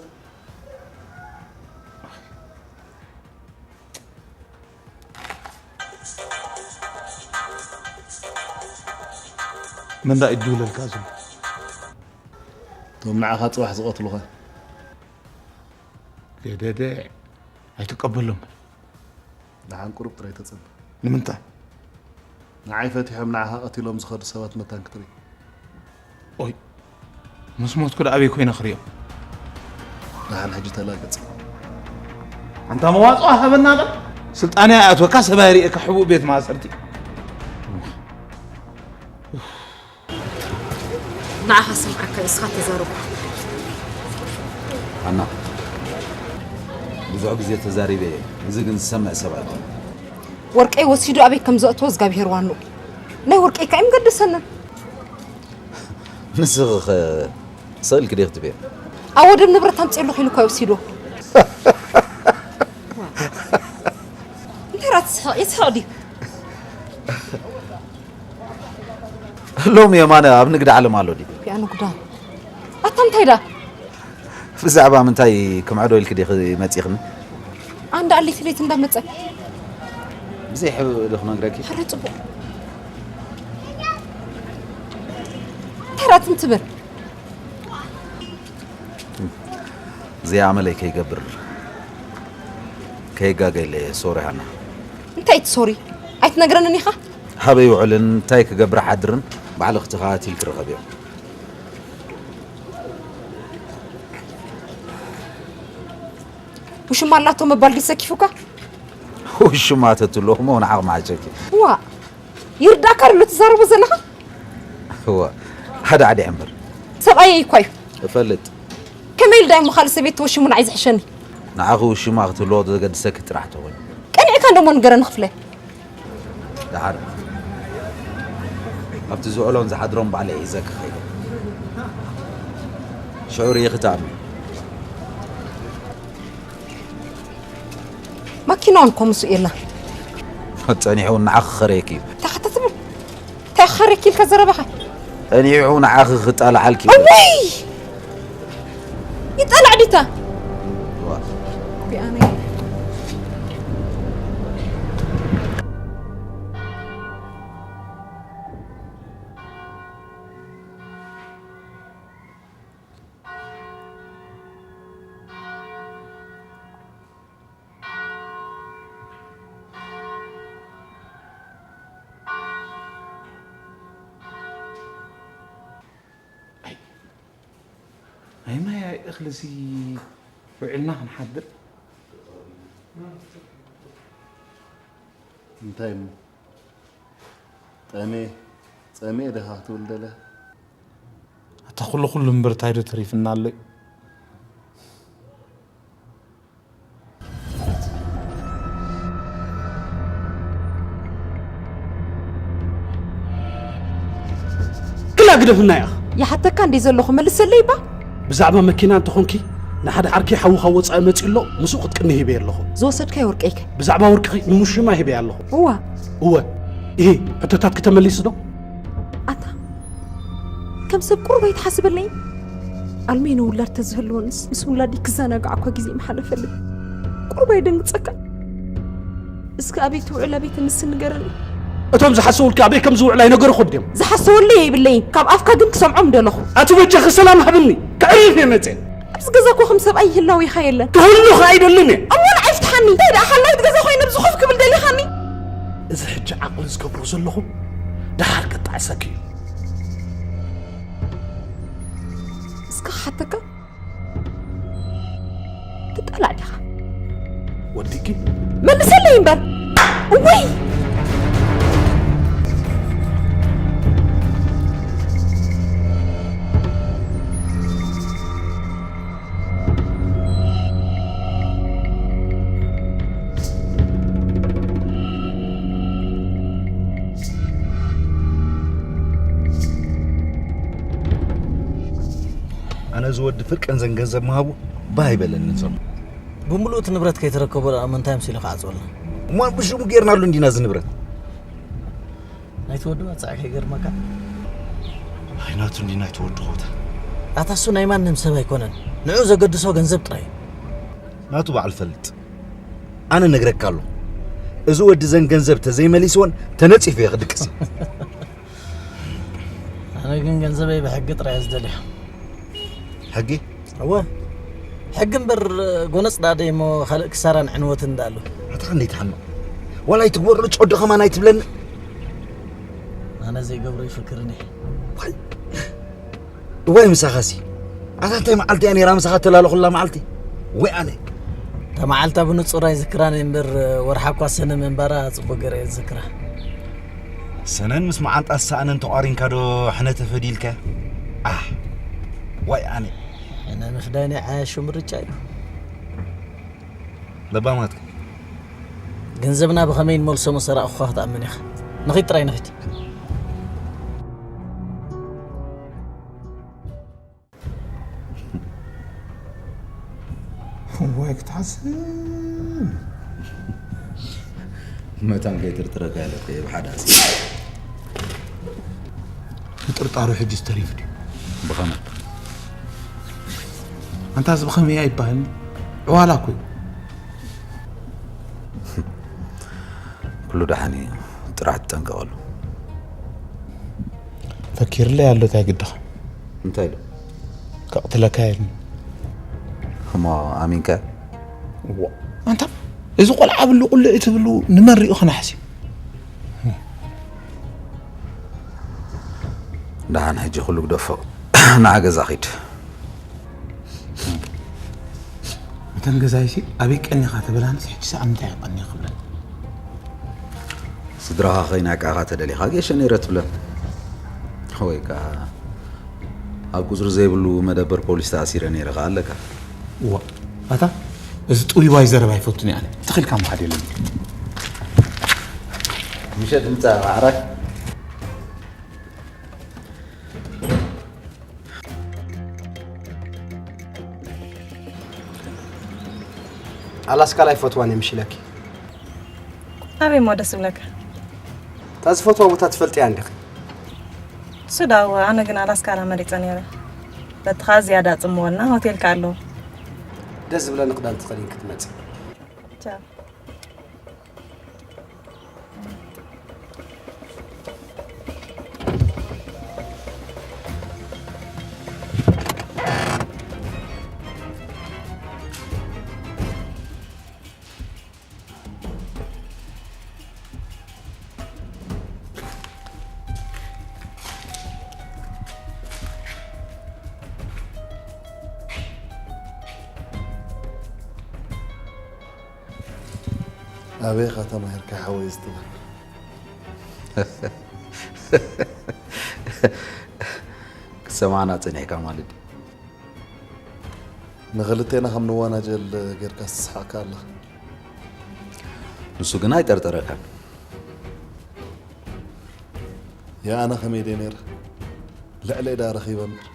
መን ደኣ ይድውለልካ ዘሎ? እቶም ንዓኻ ጽባሕ ዝቐትሉኻ። ገደደ፣ ኣይትቀበሎም። ደሓን ቁሩብ ጥራይ ተጸበ። ንምንታይ? ንዓይ ፈቲሖም ንዓኻ ቀቲሎም ዝኸዱ ሰባት መታን ክትርኢ። ኦይ፣ ምስ ሞትኩ ደኣ ኣበይ ኮይነ ክርእዮም? ደሓን ሕጂ ተላገጽ። ኣንታ መዋጽኦ ሃበና በል። ስልጣነይ ኣይኣትወካ፣ ሰብኣይ ርእየካ ሕቡእ ቤት ማእሰርቲ። ንዓኻ ስምዓካ እዩ፣ እስኻ ተዛረብ። ሃና፣ ብዙሕ ግዜ ተዛሪበ እየ፣ እዚ ግን ዝሰምዕ ሰብ ኣይኮነን። ወርቀይ ወሲዱ ኣበይ ከም ዘእትዎ እግዚኣብሄር ዋንኡ። ናይ ወርቀይ ከ ኣይምገደሰንን። ንስኺ ኸ ስቕ ኢልኪ ዲኺ ትብዮ? ኣብ ወደብ ንብረት ኣምፅኤ ኣለኹ ኢሉ እኮ እዩ ወሲድዎ። እንታይ ደኣ ትስሕቕ? ይስሕቕ ድዩ? ሎሚ የማነ ኣብ ንግዲ ዓለም ኣሎ ድዩ? ያ ንጉዳ። ኣታ እንታይ ደኣ? ብዛዕባ ምንታይ ክምዕዶ ኢልኪ ዲኺ መጺኽኒ? ኣንዳ ኣሊፊ ቤት እንዳመጸ። ብዘይ ሕብእ ዶ ክነግረኪ? ሕረ ጽቡቕ። እንታይ ደኣ ትም ትብል? እዚኣ ኣመለይ ከይገብር ከይጋገ ኢለ ሶሪ ሃና። እንታይ ትሶሪ? ኣይትነግረንን ኢኻ? ሃበይ ውዕልን እንታይ ክገብር ሓድርን ባዕልኺ ተኸታቲልኪ ርኸብዮ። ውሽማ ኣላቶ ምባል ድዩ ሰኪፉካ? ውሽማ ተትሎ እሞ ንዓኺ መሓሸኪ። ዋ፣ ይርዳእካ ዶ ኣሎ ትዛረቦ ዘለኻ? እዋ፣ ሓደ ዓዲ እምበር። ሰብኣየይ እኳ እዩ። እፈልጥ። ከመይ ኢሉ ዳይሞ ካልእ ሰበይቲ ተወሽሙ ንዓይ ዝሕሸኒ? ንዓኺ ውሽማ ክትህልዎ ዘገድሰኪ ጥራሕ ተኾይኑ። ቀኒዕካ እንደሞ ንገረኒ ክፍለ። ደሓር ኣብቲ ዝውዕሎን ዝሓድሮን ባዕለ ሒዘ ክኸይደ ሽዑ ርእይኺ ተኣምኒ። ማኪናውን እኮ ምስኡ የላ። ጸኒሑ እውን ንዓኺ ክኸረየኪ እዩ። እንታይ ክትብል? እንታይ ክኸረየኪ ኢልካ ዘረባኻ? ጸኒሑ ንዓኺ ክጣልዓልኪ እዩ። እወይ! ይጠላዕ ዲታ? ቢኣነይ። ኣይ ማይ ኣይ እኽሊ ሲ ውዒልና ክንሓድር። እንታይ እሞ ጠሜ ጸሜ ደኻ ክትብል ደለ? ኣታ ኩሉ ኩሉ እምበር እንታይ ዶ ተሪፍና ኣሎ እዩ? ክላ ግደፍና ኢኻ። ይሓተካ እንዴ ዘለኹ መልሰለይ እባ። ብዛዕባ መኪና እንተኾንኪ ንሓደ ዓርኪ ሓዊ ካብ ወፃኢ መፂኡ ኣሎ፣ ምስኡ ክትቅኒ ሂበ ኣለኹ። ዝወሰድካዮ ወርቀይከ? ብዛዕባ ወርቅኺ ንሙሽማ ሂበ ኣለኹ። እዋ። እወ። ይሄ ሕቶታት ክተመሊስ ዶ? ኣታ ከም ሰብ ቁሩብ ኣይትሓስበለይ። ኣልሜ ንውላድ ተዝህልወንስ ምስ ውላዲ ክዘናጋዕ እኳ ግዜ ምሓለፈልይ። ቁሩብ ኣይደንግጸካ? እስከ ኣበይ ትውዕል ኣበይ ትምስን ንገረኒ። እቶም ዝሓሰውልኪ ኣበይ ከም ዝውዕል ኣይነገርኹ ድዮም? ዝሓሰወለይ የብለይን፣ ካብ ኣፍካ ግን ክሰምዖም ደለኹ። ኣቲ በጃኺ ሰላም ሃብኒ፣ ከዕርፍ እየ መጸ። ኣብዚ ገዛ እኮ ከም ሰብኣይ ህላው ኢኻ የለን። ክህሉኻ ኣይደልን እየ። እሞ ንዓይ ፍትሓኒ፣ እንታይ ደኣ ሓላዊት ገዛ ኮይነ ኣብዚ ኮፍ ክብል ደሊኻኒ? እዚ ሕጂ ዓቕሊ ዝገብሮ ዘለኹ ደሓር ክጣዕሰኪ እዩ። እስከ ክሓተካ ትጠላዕ ዲኻ? ወዲኪ መልሰለይ እምበር። እውይ! ኣነ እዚ ወዲ ፍርቂ ነዘን ገንዘብ ምሃቡ ባህ ኣይበለንን ዘሎ። ብምሉእ እቲ ንብረት ከይተረከቦ ደኣ ምንታይ ምስ ኢሉ ክዓጽወልና? እሞ ብሽሙ ጌርናሉ እንዲና እዚ ንብረት። ናይቲ ወዲ መጻኢ ከይገርመካ። ኣይ ናቱ እንዲ ናይቲ ወዲ ኸውታ። ኣታ እሱ ናይ ማንም ሰብ ኣይኮነን። ንዑ ዘገድሶ ገንዘብ ጥራይ እዩ። ናቱ በዓል ፈልጥ። ኣነ ነግረካ ኣለኹ። እዚ ወዲ ዘን ገንዘብ ተዘይመሊስወን ተነጺፉ እየ ክድቅስ። ኣነ ግን ገንዘበይ ብሕጊ ጥራይ እየ ዝደልዮ። ሕጊ? እወ። ሕጊ እምበር ጎነጽ ዳደ እሞ ካልእ ክሳራን ዕንወትን ዳኣሉ። ኣታ ክንደይ ትሓምቕ። ዋላ ኣይትግበሮ ጨዶ ከማን ኣይትብለኒ። ኣነ ዘይገብሮ ይፍክርን እየ። እዋይ ምሳኻሲ ኣታ እንታይ መዓልቲ እያ ነይራ ምሳኻ እተላለኹላ መዓልቲ? ወይ ኣነ። እታ መዓልታ ብንጹር ኣይዝክራን እየ እምበር ወርሓ እኳ ሰነ ምንባራ ጽቡቕ ገይረ እየ ዝዝክራ። ሰነን ምስ መዓንጣ ዝሰኣነን ተቋሪንካ ዶ ሕነ ተፈድይልካ? ኣሕ ዋይ ኣነ። ሕነ ምፍዳይ ናይ ዓያሹ ምርጫ እዩ። ለባማትካ። ገንዘብና ብኸመይ ንመልሶ መሰራቕኹኻ ክትኣምን ኢኻ። ንኺድ ጥራይ ንኺድ። ወይ ክትሓስብ መታን ከይጥርጥረካ ያለትከ ብሓዳስ ምጥርጣሩ ሕጂ ዝተሪፍ ድዩ? ብኸመይ? ኣንታ እዚ ብኸመይ ኣይበሃልን ዕዋላ እኮ እዩ። ኩሉ ደሓን እዩ፣ ጥራሕ ትጠንቀቐሉ። ፈኪርለይ ኣሎ እንታይ ግድኻ? እንታይ ኢሉ? ከቕትለካ ኢሉኒ። እሞ ኣሚንካ? እዋ ኣንታ እዚ ቆልዓ ብሉ ቁልዕ ትብሉ ንመን ሪኡ ክናሕሲ? ደሓን ሕጂ ኩሉ ግደፎ፣ ንዓ ገዛ ኺድ። እተን ገዛይሲ ኣበይ ቀኒኻ ተበላንስ ሕጂ ሰኣን እንታይ ቀኒ ክብለን? ስድራኻ ከይናቃኻ ተደሊኻ ጌሸ ነይረ ትብለን ወይ ከዓ ኣብ ቁጽሪ ዘይብሉ መደበር ፖሊስ ተኣሲረ ነይረ ከኣ ኣለካ። እዋ፣ ኣታ፣ እዚ ጥውይዋይ ዘረባ ኣይፈቱን እየ ኣነ። ትኽልካ ምኻድ የለን። ምሸት ምጻእ ማዕራይ። ኣላስካ ላይ ፈትዋን የምሽለኪ። ኣበይ እሞ ደስ ይብለካ? እታ ዝፈትዋ ቦታ ትፈልጥያ እንዲኺ? እሱ ዳው፣ ኣነ ግን ኣላስካ መሪጸ ነይረ። በቲ ኸኣ ዝያዳ ጽምወልና ሆቴል ከኣ ኣለዎ። ደስ ዝብለኒ ክዳን ትኸዲን ክትመጺ። ቻው። ኣበይ ኢኻ ተማሂርካ ሓወይ ዝትብል? ክትሰምዓና ጸኒሕካ ማለት ድዩ? ንኽልቴና ከም ንወናጀል ጌርካ ዝስሓቕካ ኣለኻ። ንሱ ግን ኣይጠርጠረካን። ያኣነ ከመይ ድየ ነይረ? ልዕለይ ደኣ ረኺበ እምበር።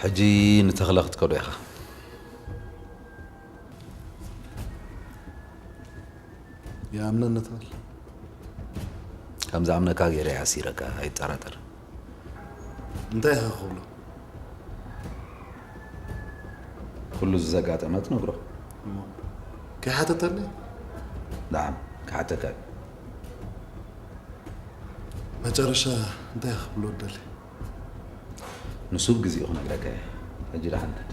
ሕጂ ንተኽለ ክትከዶ ኢኻ። ይኣምነኒ ትብል? ከም ዝኣምነካ ገይረ እየ ኣሲረካ፣ ኣይጠራጠር። እንታይ ኢኻ ክብሎ? ኩሉ ዘጋጠመ ትነግሮ። እሞ ከይሓተተኒ? ደሓን፣ ክሓተካ እዩ። መጨረሻ እንታይ ኢኻ ክብሎ ትደሊ? ንሱ ብግዜኡ ክነግረካ እየ። ሕጂ ደሓን ክድ።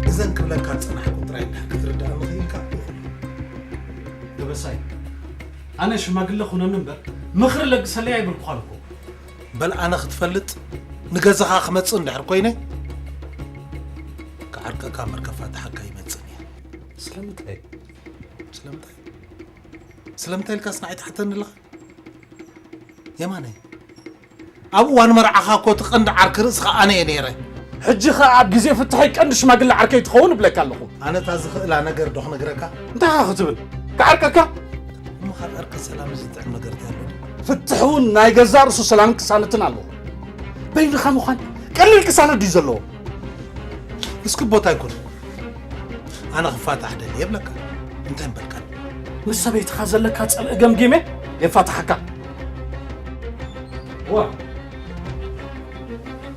እዘን ክብለካ ዝጸናሕኩ ጥራይ እንድሕር ክትርድኣኒ ክኢልካ ይኹን። ደበሳይ፣ ኣነ ሽማግለ ኩነኒ እምበር ምኽሪ ለግሰለይ ኣይበልኩኻን እኮ። በል ኣነ ክትፈልጥ ንገዛኻ ክመጽእ እንድሕር ኮይነ ክዓርቀካ እምበር ከፋታሓካ ይመጽእን እየ። ስለምንታይ? ስለምንታይ? ስለምንታይ ኢልካስ ንዓይ ትሓተኒ ኣለኻ? የማነ፣ ኣብ እዋን መርዓኻ እኮ እቲ ቀንዲ ዓርኪ ርእስኻ ኣነ እየ ነይረ። ሕጂ ኸኣ ኣብ ግዜ ፍትሐይ ቀንዲ ሽማግለ ዓርከይ ትኸውን እብለካ ኣለኹ። ኣነ እታ ዝኽእላ ነገር ዶ ክነግረካ? እንታይ ኢኻ ክትብል? ክዓርቀካ? እሞ ካብ ዕርቂ ሰላም እዚ ጥዕም ነገር እንታይ ኣሎ? ፍትሕ እውን ናይ ገዛእ ርእሱ ሰላምን ቅሳነትን ኣለዎ። በይንኻ ምዃን ቀሊል ቅሳነት ድዩ ዘለዎ? እስኪ ቦታ ኣይኮነ። ኣነ ክፋታሕ ደልየ እብለካ። እንታይ እምበልካ? ምስ ሰበይትኻ ዘለካ ጸልኢ ገምጊመ የፋታሓካ። ዋ።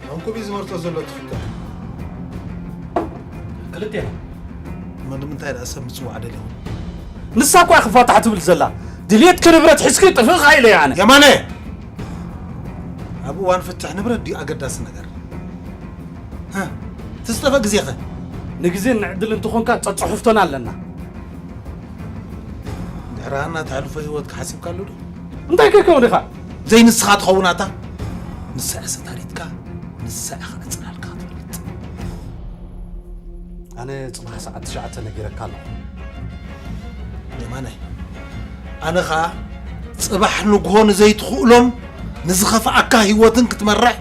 መንኩቢ ዝመርጾ ዘሎ ትፍታሕ። ክልቴና። እሞ ንምንታይ ደኣ ሰብ ምጽዋዕ ደሊኹም? ንሳ እኳ ክፋታሕ ትብል ዘላ። ድልየትኪ ንብረት ሒዝኪ ጥፍእ ኢለ እየ ኣነ። የማነ! ኣብ እዋን ፍትሕ ንብረት ድዩ ኣገዳሲ ነገር? ሃ፣ እቲ ዝጠፍእ ግዜኸ? ንግዜን ንዕድልን እንተኾንካ ጸጽሑፍቶና ኣለና። ድሕሪ ሃና ተሕልፎ ህይወትካ ሓሲብካሉ ዶ? እንታይ ጌርካ ወዲኻ? ዘይንስኻ ትኸውን ኣታ። ንሳ እያ ሰታሪትካ፣ ንሳ ኢኻ ዕጽላልካ ትፈልጥ። ኣነ ጽባሕ ሰዓት ትሽዓተ ነጊረካ ኣለኹ። የማነ፣ ኣነ ኸኣ ጽባሕ ንግሆ ንዘይትኽእሎን ንዝኸፍኣካ ህይወትን ክትመርሕ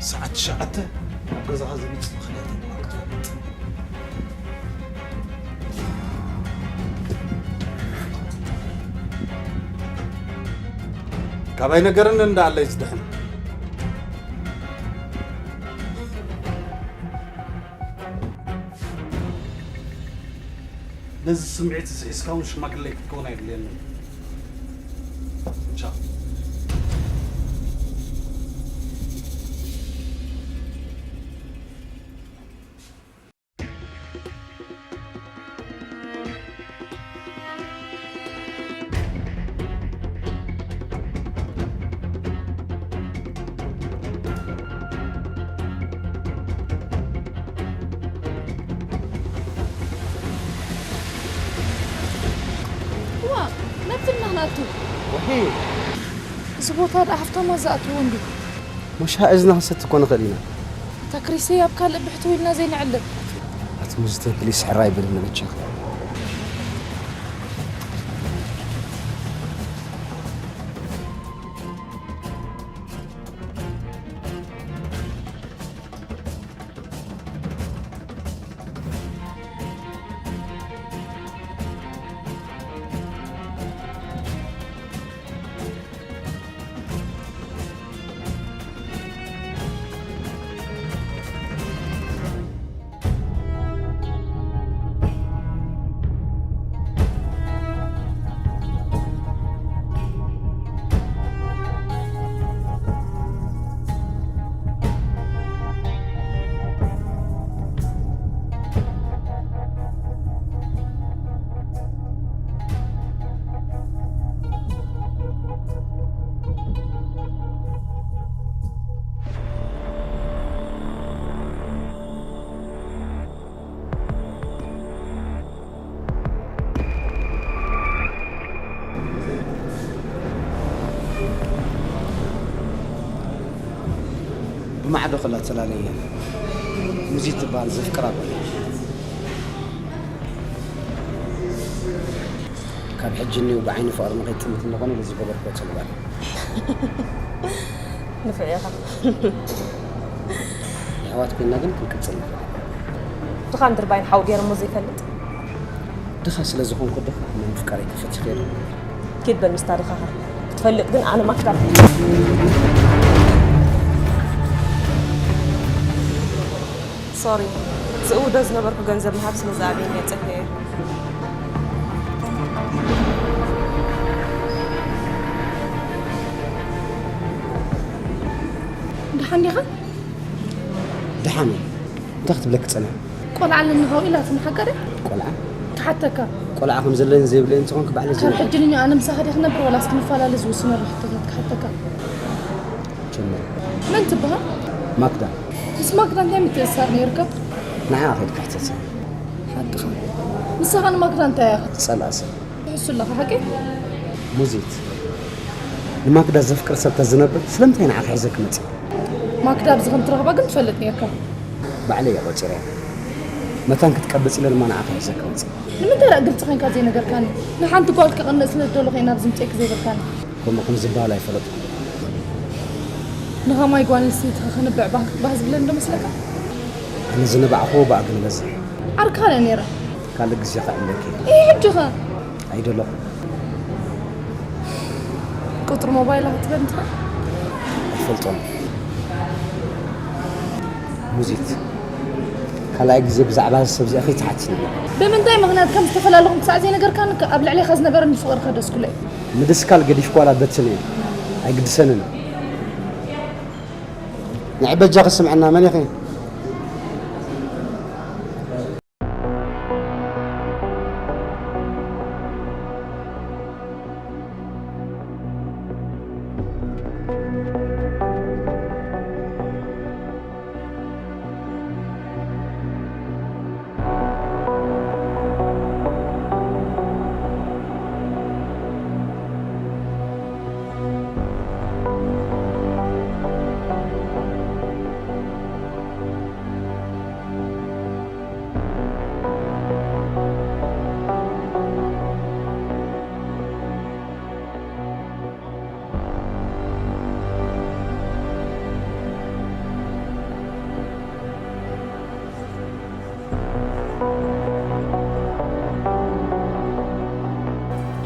ሰዓት ትሽዓተ ኣብ ገዛኻ ዝምጽእ ምኽንያት የብልካን ክትፈልጥ። ካባይ ነገርን እንዳ ኣለይ ዝድሕን። ነዚ ስምዒት እዚ ሒዝካ እውን ሽማግለ ክትከውን ኣየድልየንን። ቻው። እዋ፣ መብትና ናቱ። ወሒ። እዚ ቦታ ደኣ ሃፍታማ ዝኣትዎ እንድዩ። ሞሻ እዝና ክንሰቲ እኮ ንኽእል ኢና። ታክሪሰይ ኣብ ካልእ ብሕትው ኢልና ዘይንዕልብ። ኣቲ ሙዝተ ፕሊስ ሕራይ በልኒ በጃኺ። ብማዕዶ ከላ ተላለየ። ሙዚት ትበሃል ዘፍቅራ በለ። ካብ ሕጂ እኒው ብዓይኒ ፍቕሪ ንኸይጥምት እንኾነ ነዚ ገበርኮ ጽልዋል። ንፍዕ ኢኻ። ኣሕዋት ኮይና ግን ክንቅጽል ንኽእል። ድኻ እንድርባይን ሓው ገይረሞ ዘይፈልጥ። ድኻ ስለ ዝኾንኩ ድኻ ናይ ምፍቃረይ ተፈቲኸ የለ። ኪድ በል ምስታ ድኻኻ። ክትፈልጥ ግን ኣነ ማክዳ። ሶሪ። ዝእውዶ ዝነበርኩ ገንዘብ ምሃብ ስለ ዝኣበየኒ እየ ጸፊኤ። ደሓን ዲኻ? ደሓን እየ። እንታይ ክትብለኪ ጸኒሐ? ቆልዓ ኣለኒ ኸው ኢላትኒ ሓቀደ? ቆልዓ? ክሓተካ። ቆልዓ ከም ዘለኒ ዘይብለይ እንተኾንኪ ባዕለይ ካብ ዝነግረኪ። ሕጂ ንኛ ኣነ ምሳኻ ድየ ክነብር ዋላስ ክንፈላለ ዝውስነሉ ሕቶታት ክሓተካ? ጀምር። መን ትበሃል? ማክዳ። ምስ ማክዳ እንታይ ምትእስሳር ነይርካ? ንዓኣ ከይድካ ሕተት። ሓቅኻ። ንስኻ ንማክዳ እንታይ ኢኻ? ዝጸልኣ ሰብ። ትሕሱ ኣለኻ ሓቂ? ሙዚት። ንማክዳ ዘፍቅር ሰብ ተዝነብር ስለምንታይ ንዓኻ ሒዘ ክመጽእ? ማክዳ ኣብዚ ከም ትረኽባ ግን ትፈልጥ ነርካ። ባዕለይ እየ ቆጺረያ። መታን ክትቀብጽ ኢለ ድማ ንዓኻ ሒዘ ክመጽእ። ንምንታይ ደኣ ግልጺ ኮይንካ ዘይነገርካኒ? ንሓንቲ ጓል ክቕንእ ስለ ዝደለኹ እየ ናብዚ ምጽኤኪ ዘይበልካኒ። ከምኡ ከም ዝበሃል ኣይፈለጥኩን። ንኸማይ ጓል ኣንስተይቲ ከንብዕ ባህ ባህ ዝብለኒ ዶ መስለካ? ኣነ ዝነባዕኹዎ ብኣግኒ በዝሕ። ዓርክኻ እየ ነይረ። ካልእ ግዜ ከዕልለኪ። እየ ሕጂ ኸ? ኣይደለኹ። ቁጽሪ ሞባይላ ክትበል እንትኻ? ኣይፈልጦን። ሙዚት። ካልኣይ ግዜ ብዛዕባ እዚ ሰብ እዚኣ ከይትሓትኒ። ብምንታይ ምኽንያት ከም ዝተፈላለኹም ክሳዕ ዘይነገርካኒ ከ ኣብ ልዕሌኻ ዝነበረኒ ፍቕሪ ከደስኩሎ እየ። ምድስካል ገዲፍኩ ዋላ በትኒ። ኣይግድሰንን። ንዒ በጃኺ ስምዕና መን ኢኺ?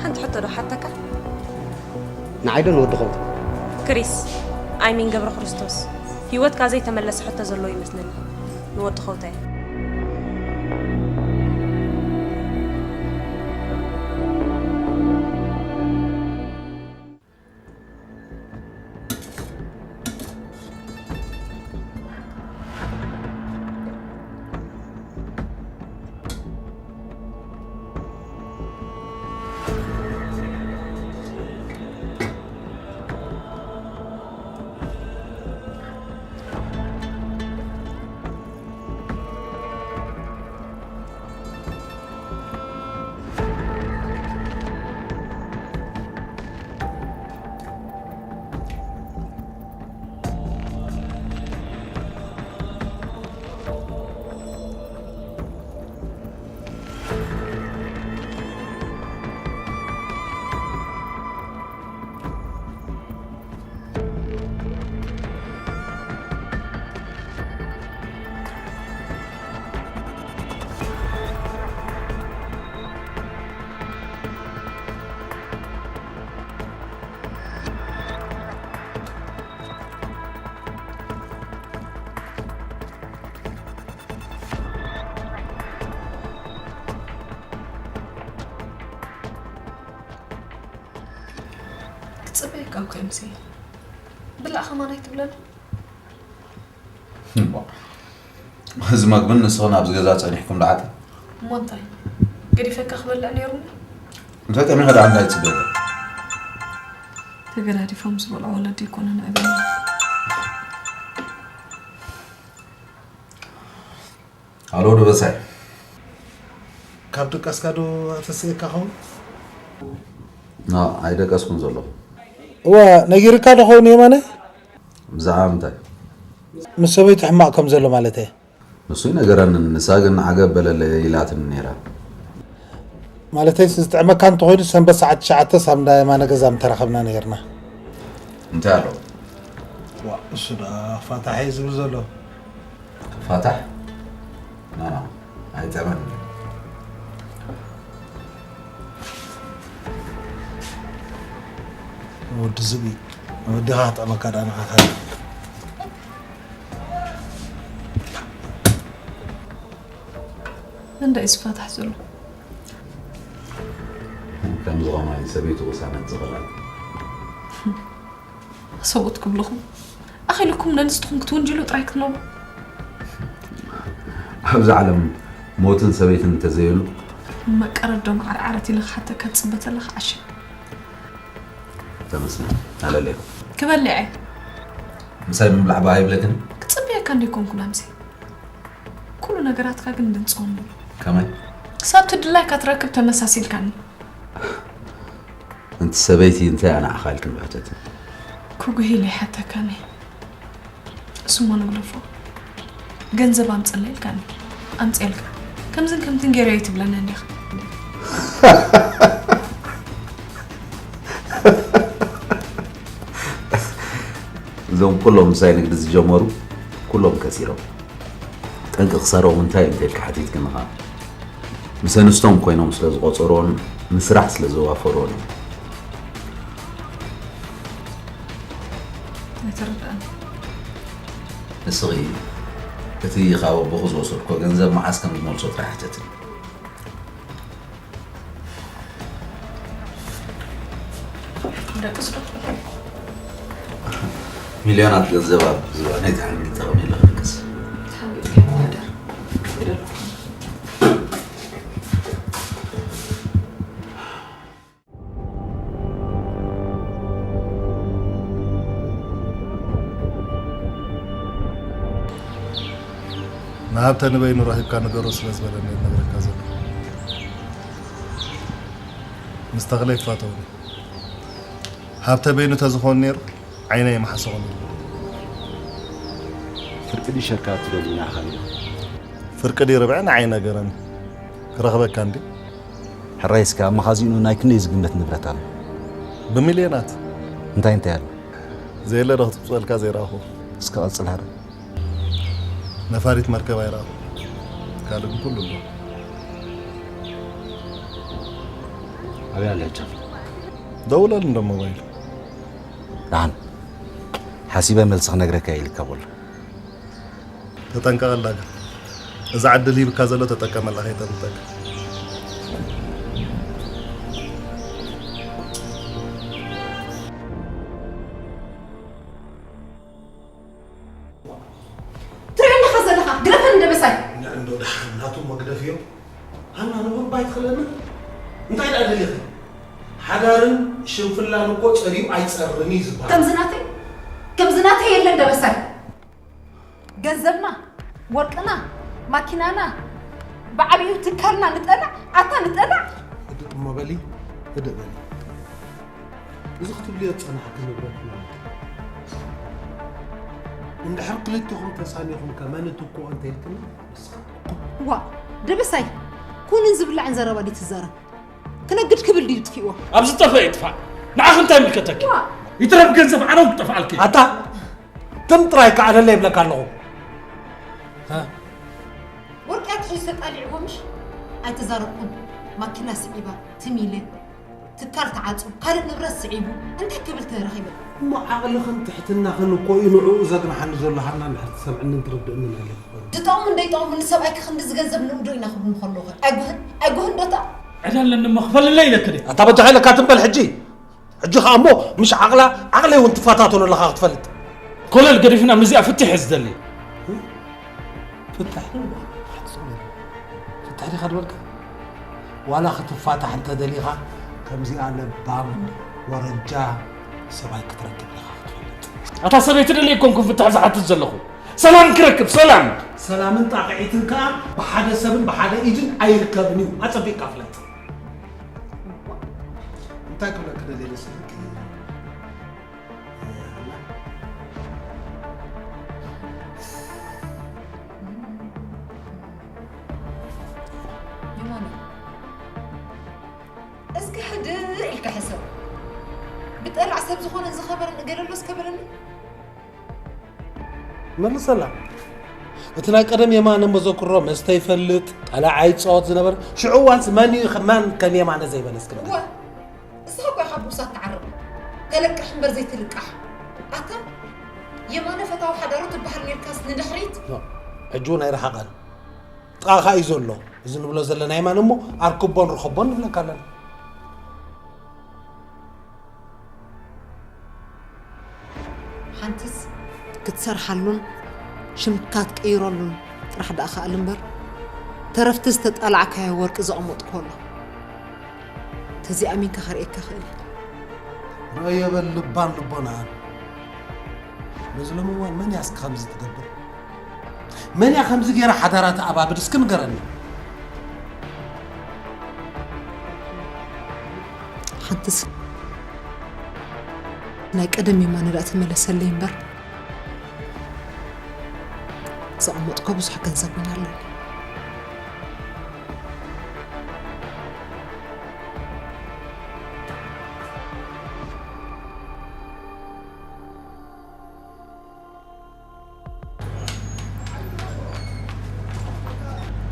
ሓንቲ ሕቶ ዶ ሓተካ? ንዓይ ዶ ንወዲ ኸውታ? ክሪስ፣ ኣይሚን ገብረ ክርስቶስ፣ ህይወትካ ዘይተመለሰ ሕቶ ዘለዎ ይመስለኒ። ንወዲ ኸውታ እየ። ጽበየካ እኮ እየ ምሰይ። ብላዕ ከማን ኣይትብለኒ። እምቧ። እዚ መግብን ንስኽን ኣብዚ ገዛ ጸኒሕኩም ደሓተ? እሞ እንታይ? ገዲፈካ ክበልዕ ነይሩኒ? እንታይ ጠሚኻ ደኣ እንታይ ትጽበየካ? ተገዳዲፎም ዝበልዑ ወለዲ ኣይኮኑን ዕብየና። ሃሎ ደበሳይ። ካብ ድቃስካ ዶ ኣተስእካ ኸውን? ና፣ ኣይደቀስኩን ዘለኹ። እወ፣ ነጊርካ ዶ ኸውን የማነ? ብዛዕባ ምንታይ? ምስ ሰበይቱ ሕማቕ ከም ዘሎ ማለት እየ። ንሱ ይነገረኒ፣ ንሳ ግን ዓገብ በለለይ ኢላትኒ ነይራ። ማለተይስ፣ ዝጥዕመካ እንተኾይኑ ሰንበት ሰዓት ትሽዓተ ሳብ እንዳ የማነ ገዛ ምተራኸብና ነይርና። እንታይ ኣሎ? ዋ፣ እሱ ደኣ ፋታሕ እዩ ዝብል ዘሎ። ፋታሕ? ና፣ ና፣ ኣይጠመን። ወዲ ዝብኢ፣ ወዲኻ ክጥዕመካ ደኣ ንዓኻ። እንዳ እዩ ዝፋታሕ ዘሎ? ከምዚ ኸማይ ሰበይቱ ቅሳነት ዝኽእል። ሰብኡት ክብልኹም ኣኺልኩም ነንስትኹም ክትውንጅሉ ጥራይ ክትነብሩ። ኣብዚ ዓለም ሞትን ሰበይትን እንተዘየሉ። መቀረዶም ዓርዓረት ኢለ ክሓተካ ትጽበ ተለኻ ዓሽ። ተመስገን ኣለለይኩም። ክበልዐ። ምሳይ ምብላዕ ባህ ይብለክን? ክጽበየካ እንደ ይኮንኩ ናምሲ። ኩሉ ነገራትካ ግን ድንጽ ኾኑ። ከመይ? ክሳብ ትድላይ ካትረክብ ተመሳሲልካኒ። እንቲ ሰበይቲ እንታይ ኣናዕኻ ኢልክን ብሕተት? ክጉሂ ኢለ ይሓተካኒ። እሱሞ ንግደፎ። ገንዘብ ኣምጽለይ ኢልካኒ። ኣምጽኤልካ። ከምዝን ከምትን ገይረ እየ ትብለኒ እንዲኻ። እዞም ኩሎም ምሳይ ንግዲ ዝጀመሩ ኩሎም ከሲሮም። ጠንቂ ክሳሮም እንታይ እዩ እንተልካ ሓቲትክኒ ኸዓ፣ ምስ ኣንስቶም ኮይኖም ስለ ዝቖጸርዎን ንስራሕ ስለ ዘዋፈርዎን እዩ። ኣይተረድኣን። ንስኺ እቲ ካብ ኣቦኺ ዝወሰድኮ ገንዘብ መዓስ ከም ዝመልሶ ጥራሕ ሕተትኒ። ደቅስ ዶ? ሚልዮናት ገንዘብ ኣብ ዝባነይ ተሓንጊጠ ከመይ ኢለ ክድቅስ? ተሓንጊጥካ ይመሓደር። ግደለኩም። ንሃብተ ንበይኑ ረኺብካ ንገሮ ስለ ዝበለኒ እየ ዝነግረካ ዘለኹ። ምስ ተኽለ ይፋተውኒ። ሃብተ በይኑ ተዝኸውን ነይሩ ዓይነይ ምሓሰኹ ነይሩ። ፍርቂ ድዩ ሸርካ ትደሊ ንዓኻ ሪኢኹ? ፍርቂ ድዩ ርብዒ ንዓይ ነገረኒ። ክረኽበካ እንድዩ። ሕራይ እስከ ኣብ መኻዚኑ ናይ ክንደይ ዝግመት ንብረት ኣሎ? ብሚልዮናት። እንታይ እንታይ ኣሎ? ዘየለ ዶ ክትጽብጸልካ ዘይረኣኹ? እስከ ቀጽል ሕራይ። ነፋሪት መርከብ ኣይረኣኹ። ካልእ ግን ኩሉ ኣሎ። ኣበይ ኣላ እጃ? ደውለሉ እንዶ ሞባይል። ደሓን። ሓሲበ መልሲ ክነግረካ እየ ኢልካ በሎ። ተጠንቀቐላ ግን። እዛ ዕድል ሂብካ ዘሎ ተጠቀመላ ከይጠንቀቅ። ትርእዮ ኣለኻ ዘለኻ፣ ግደፈኒ ደበሳይ። ንዕንዶ ደሓን ናቱ መግደፍ እዮም። ሃና ንቡር ባይ ትኽለና። እንታይ ደኣ ደሊኺ? ሓዳርን ሽንፍላን እኮ ጸሪዩ ኣይጸርን እዩ ዝበሃል። ከምዚ ናተይ፣ ከምዚ ናተይ የለን ደበሳይ። ገንዘብና፣ ወርቅና፣ ማኪናና፣ ብዓቢኡ ትካልና ንጠልዕ፣ ኣታ ንጠልዕ። ህድእ እሞ በሊ፣ ህድእ በሊ። እዚ ክትብልዮ ዝጸናሕኪ ንብረትና እዩ። እንድሕር ክልተኹም ተሳኒኹም ከ መን ትኩኦ እንተኢልክኒ ንስኻ ትኩ። ዋእ፣ ደበሳይ፣ ኩንን ዝብላዕን ዘረባ ድዩ ትዛረብ? ክነግድ ክብል ድዩ ጥፊእዎ? ኣብ ዝጠፍአ ይጥፋእ። ንዓኺ እንታይ ይምልከተኪ? ዋእ። ይትረፍ ገንዘብ ዓነው ክጠፍኣልኪ። ኣታ ትም ጥራይ ከዓለለ ይብለካ ኣለኹ። ሃ? ወርቂ ኣትሒዙ ተጣሊዕዎ ምሽ? ኣይተዛረብኩን። ማኪና ስዒባ፣ ትም ኢለ። ትካል ተዓጹ፣ ካልእ ንብረት ስዒቡ፣ እንታይ ክብል ተረኺበ? እሞ ዓቕልኽን ትሕትናኽን እኮ እዩ ንዕኡ ዘግንሓኒ ዘሎ፣ ሃና እንድሕር ትሰምዕንን ትርድእንን ኣለኺ ኮይንኪ። ትጠቕሙን ደይጠቕሙን ንሰብኣይኪ ክንድዚ ገንዘብ ንእዶ ኢና ክብሉ እንከለዉ ኸ ኣይጉህን? ኣይጉህን ዶ እታ? ዕዳ ኣለኒ እሞ ክፈልለይ ኢለኪ ድየ? ኣታ በጃኻ ኢለካ ትም በል ሕጂ። ሕጂ ኸኣ እሞ ምሽ ዓቕላ ዓቕለይ እውን ትፈታተኖ ኣለኻ ክትፈልጥ። ኮለል ገዲፍና ምስዚኣ ፍትሕ እየ ዝደሊ። ፍትሕ? ፍትሕ ዲኻ ዝበልካ? ዋላ ክትፋታሕ እንተደሊኻ ከምዚኣ ለባም ወረጃ ሰብኣይ ክትረክብ ኢኻ ክትፈልጥ። ኣታ ሰበይቲ ደለይ ኣይኮንኩን ፍትሕ ዝሓትት ዘለኹ። ሰላም ክረክብ፣ ሰላም። ሰላምን ጣቕዒትን ከኣ ብሓደ ሰብን ብሓደ ኢድን ኣይርከብን እዩ። ኣጸቢቕካ ፍለጥ። እንታይ ክብለክ ደልየ መሰለኪ? የማነ፣ እስከ ሕድር ኢልካ ሕሰብ። ብጠላዕ ሰብ ዝኾነ ዝኸበረን እገለሎ እስከ በለኒ። መልሰላ። እቲ ናይ ቀደም የማነ መዘክሮ መስተ ይፈልጥ፣ ጠላዕ ይጻወት ዝነበረ፣ ሽዑ እዋንስ መን እዩ ማን ከም የማነ ዘይበለ እስኪ ንገር። እዋ፣ ንስኻ እኮ ኢኻ ብውሳት ትዓርቕ። ተለቅሕ እምበር ዘይትልቃሕ። ኣታ የማነ ፈታዊ ሓዳሩ ትበሃል ኔርካስ ንድሕሪት? ኖ፣ ሕጂ እውን ኣይረሓቐን። ጥቓኻ እዩ ዘሎ። እዚ ንብሎ ዘለና የማነ እሞ ኣርክቦን ርኸቦን ንብለካ ኣለና። ሓንትስ ክትሰርሓሉን ሽምካ ትቅይረሉን ጥራሕ ደኣ ክኣል እምበር፣ ተረፍቲ ዝተጣላዕካዮ ወርቂ ዘቐመጥኩ ኣሎ። ተዚኣሚንካ ከርእየካ ክእል። ረእዮ በል ልባን ልቦናኣን። በዚ ሎሚ እዋን መን እያ እስኪ ከምዚ ትገብር? መን እያ ከምዚ ገይራ ሓዳራ ተኣባብድ እስኪ ንገረኒ። ሓንትስ ናይ ቀደም የማነ ደኣ ተመለሰለይ እምበር፣ ዘቐመጥኮ ብዙሕ ገንዘብ እውን ኣለኒ።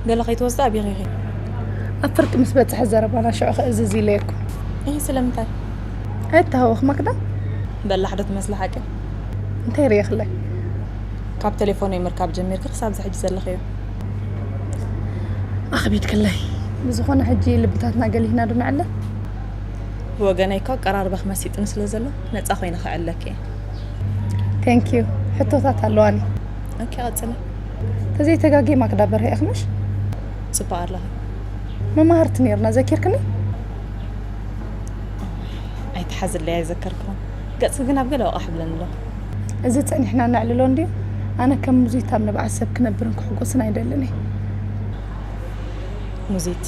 ገለ ከይትወስዳ ኣቢኺ ኢኺ። ኣብ ፍርቂ ምስ በጽሐ ዘረባና ሽዑ ክእዝዝ ኢለየኩም። እሂ ስለምንታይ? ኣይተሃወኽ ማክዳ። በላሕ ዶ ትመስሊ ሓቂ? እንታይ ርእየኽለይ? ካብ ቴሌፎነይ ምርካብ ጀሚርኪ ክሳብ እዚ ሕጂ ዘለኽዮ። ኣኽቢድክለይ። ብዝኾነ ሕጂ ልብታትና ገሊህና ዶ ንዕለል? ብወገነይ እኮ ኣቀራርባኺ መሲጥኒ ስለ ዘሎ ነጻ ኮይነ ክዕለኪ እየ። Thank you። ሕቶታት ኣለዋኒ። ኦኬ ቀጽሊ። ተዘይተጋግየ ማክዳ በርሀ ኢኺ ምሽ? ጽቡቕ ኣለኺ። መማህርቲ ነይርና ዘኪርክኒ? ኣይትሓዝለይ ኣይዘከርክዎን። ገጽኪ ግን ኣብ ገለ ወቓሕ ይብለኒ ኣሎ። እዚ ጸኒሕና ነዕልሎ እንድዩ። ኣነ ከም ሙዚት ኣብ ንብዓት ሰብ ክነብርን ክሕጎስን ኣይደልን እየ። ሙዚት፣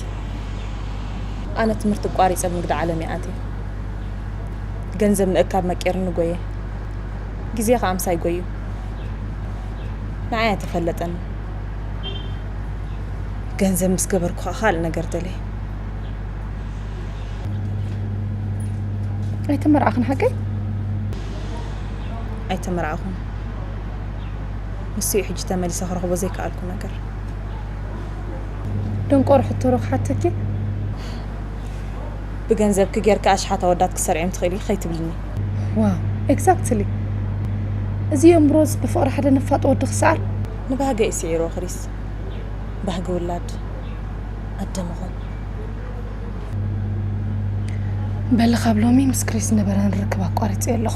ኣነ ትምህርቲ ኣቋሪጸ ኣብ ንግዲ ዓለም እየ ኣትየ። ገንዘብ ምእካብ መቂርኒ ጎየ። ግዜ ከኣ ምሳይ ጎዩ። ንዓይ ኣይተፈለጠንን። ገንዘብ ምስ ገበርኩ ከኣ ካልእ ነገር ደልየ። ኣይተመርዓኽን ሓቀይ? ኣይተመርዓኹን። ንሱ እዩ ሕጂ ተመሊሰ ክረኽቦ ዘይከኣልኩ ነገር። ደንቆሮ ሕቶ ዶ ክሓተኪ? ብገንዘብኪ ጌርኪ ኣሽሓት ኣወዳት ክትሰርዕዮም ትኽእሊ ኢኺ ከይትብልኒ። ዋው፣ exactly። እዚ የእምሮስ ብፍቕሪ ሓደ ነፋጥ ወዲ ክሰኣል? ንባህገ እዩ ስዒርዎ ክሪስ። ባህጊ ውላድ ኣደ ምዃን። በሊ ካብ ሎሚ ምስ ክሪስ ዝነበረኒ ርክብ ኣቋሪጸዮ ኣለኹ።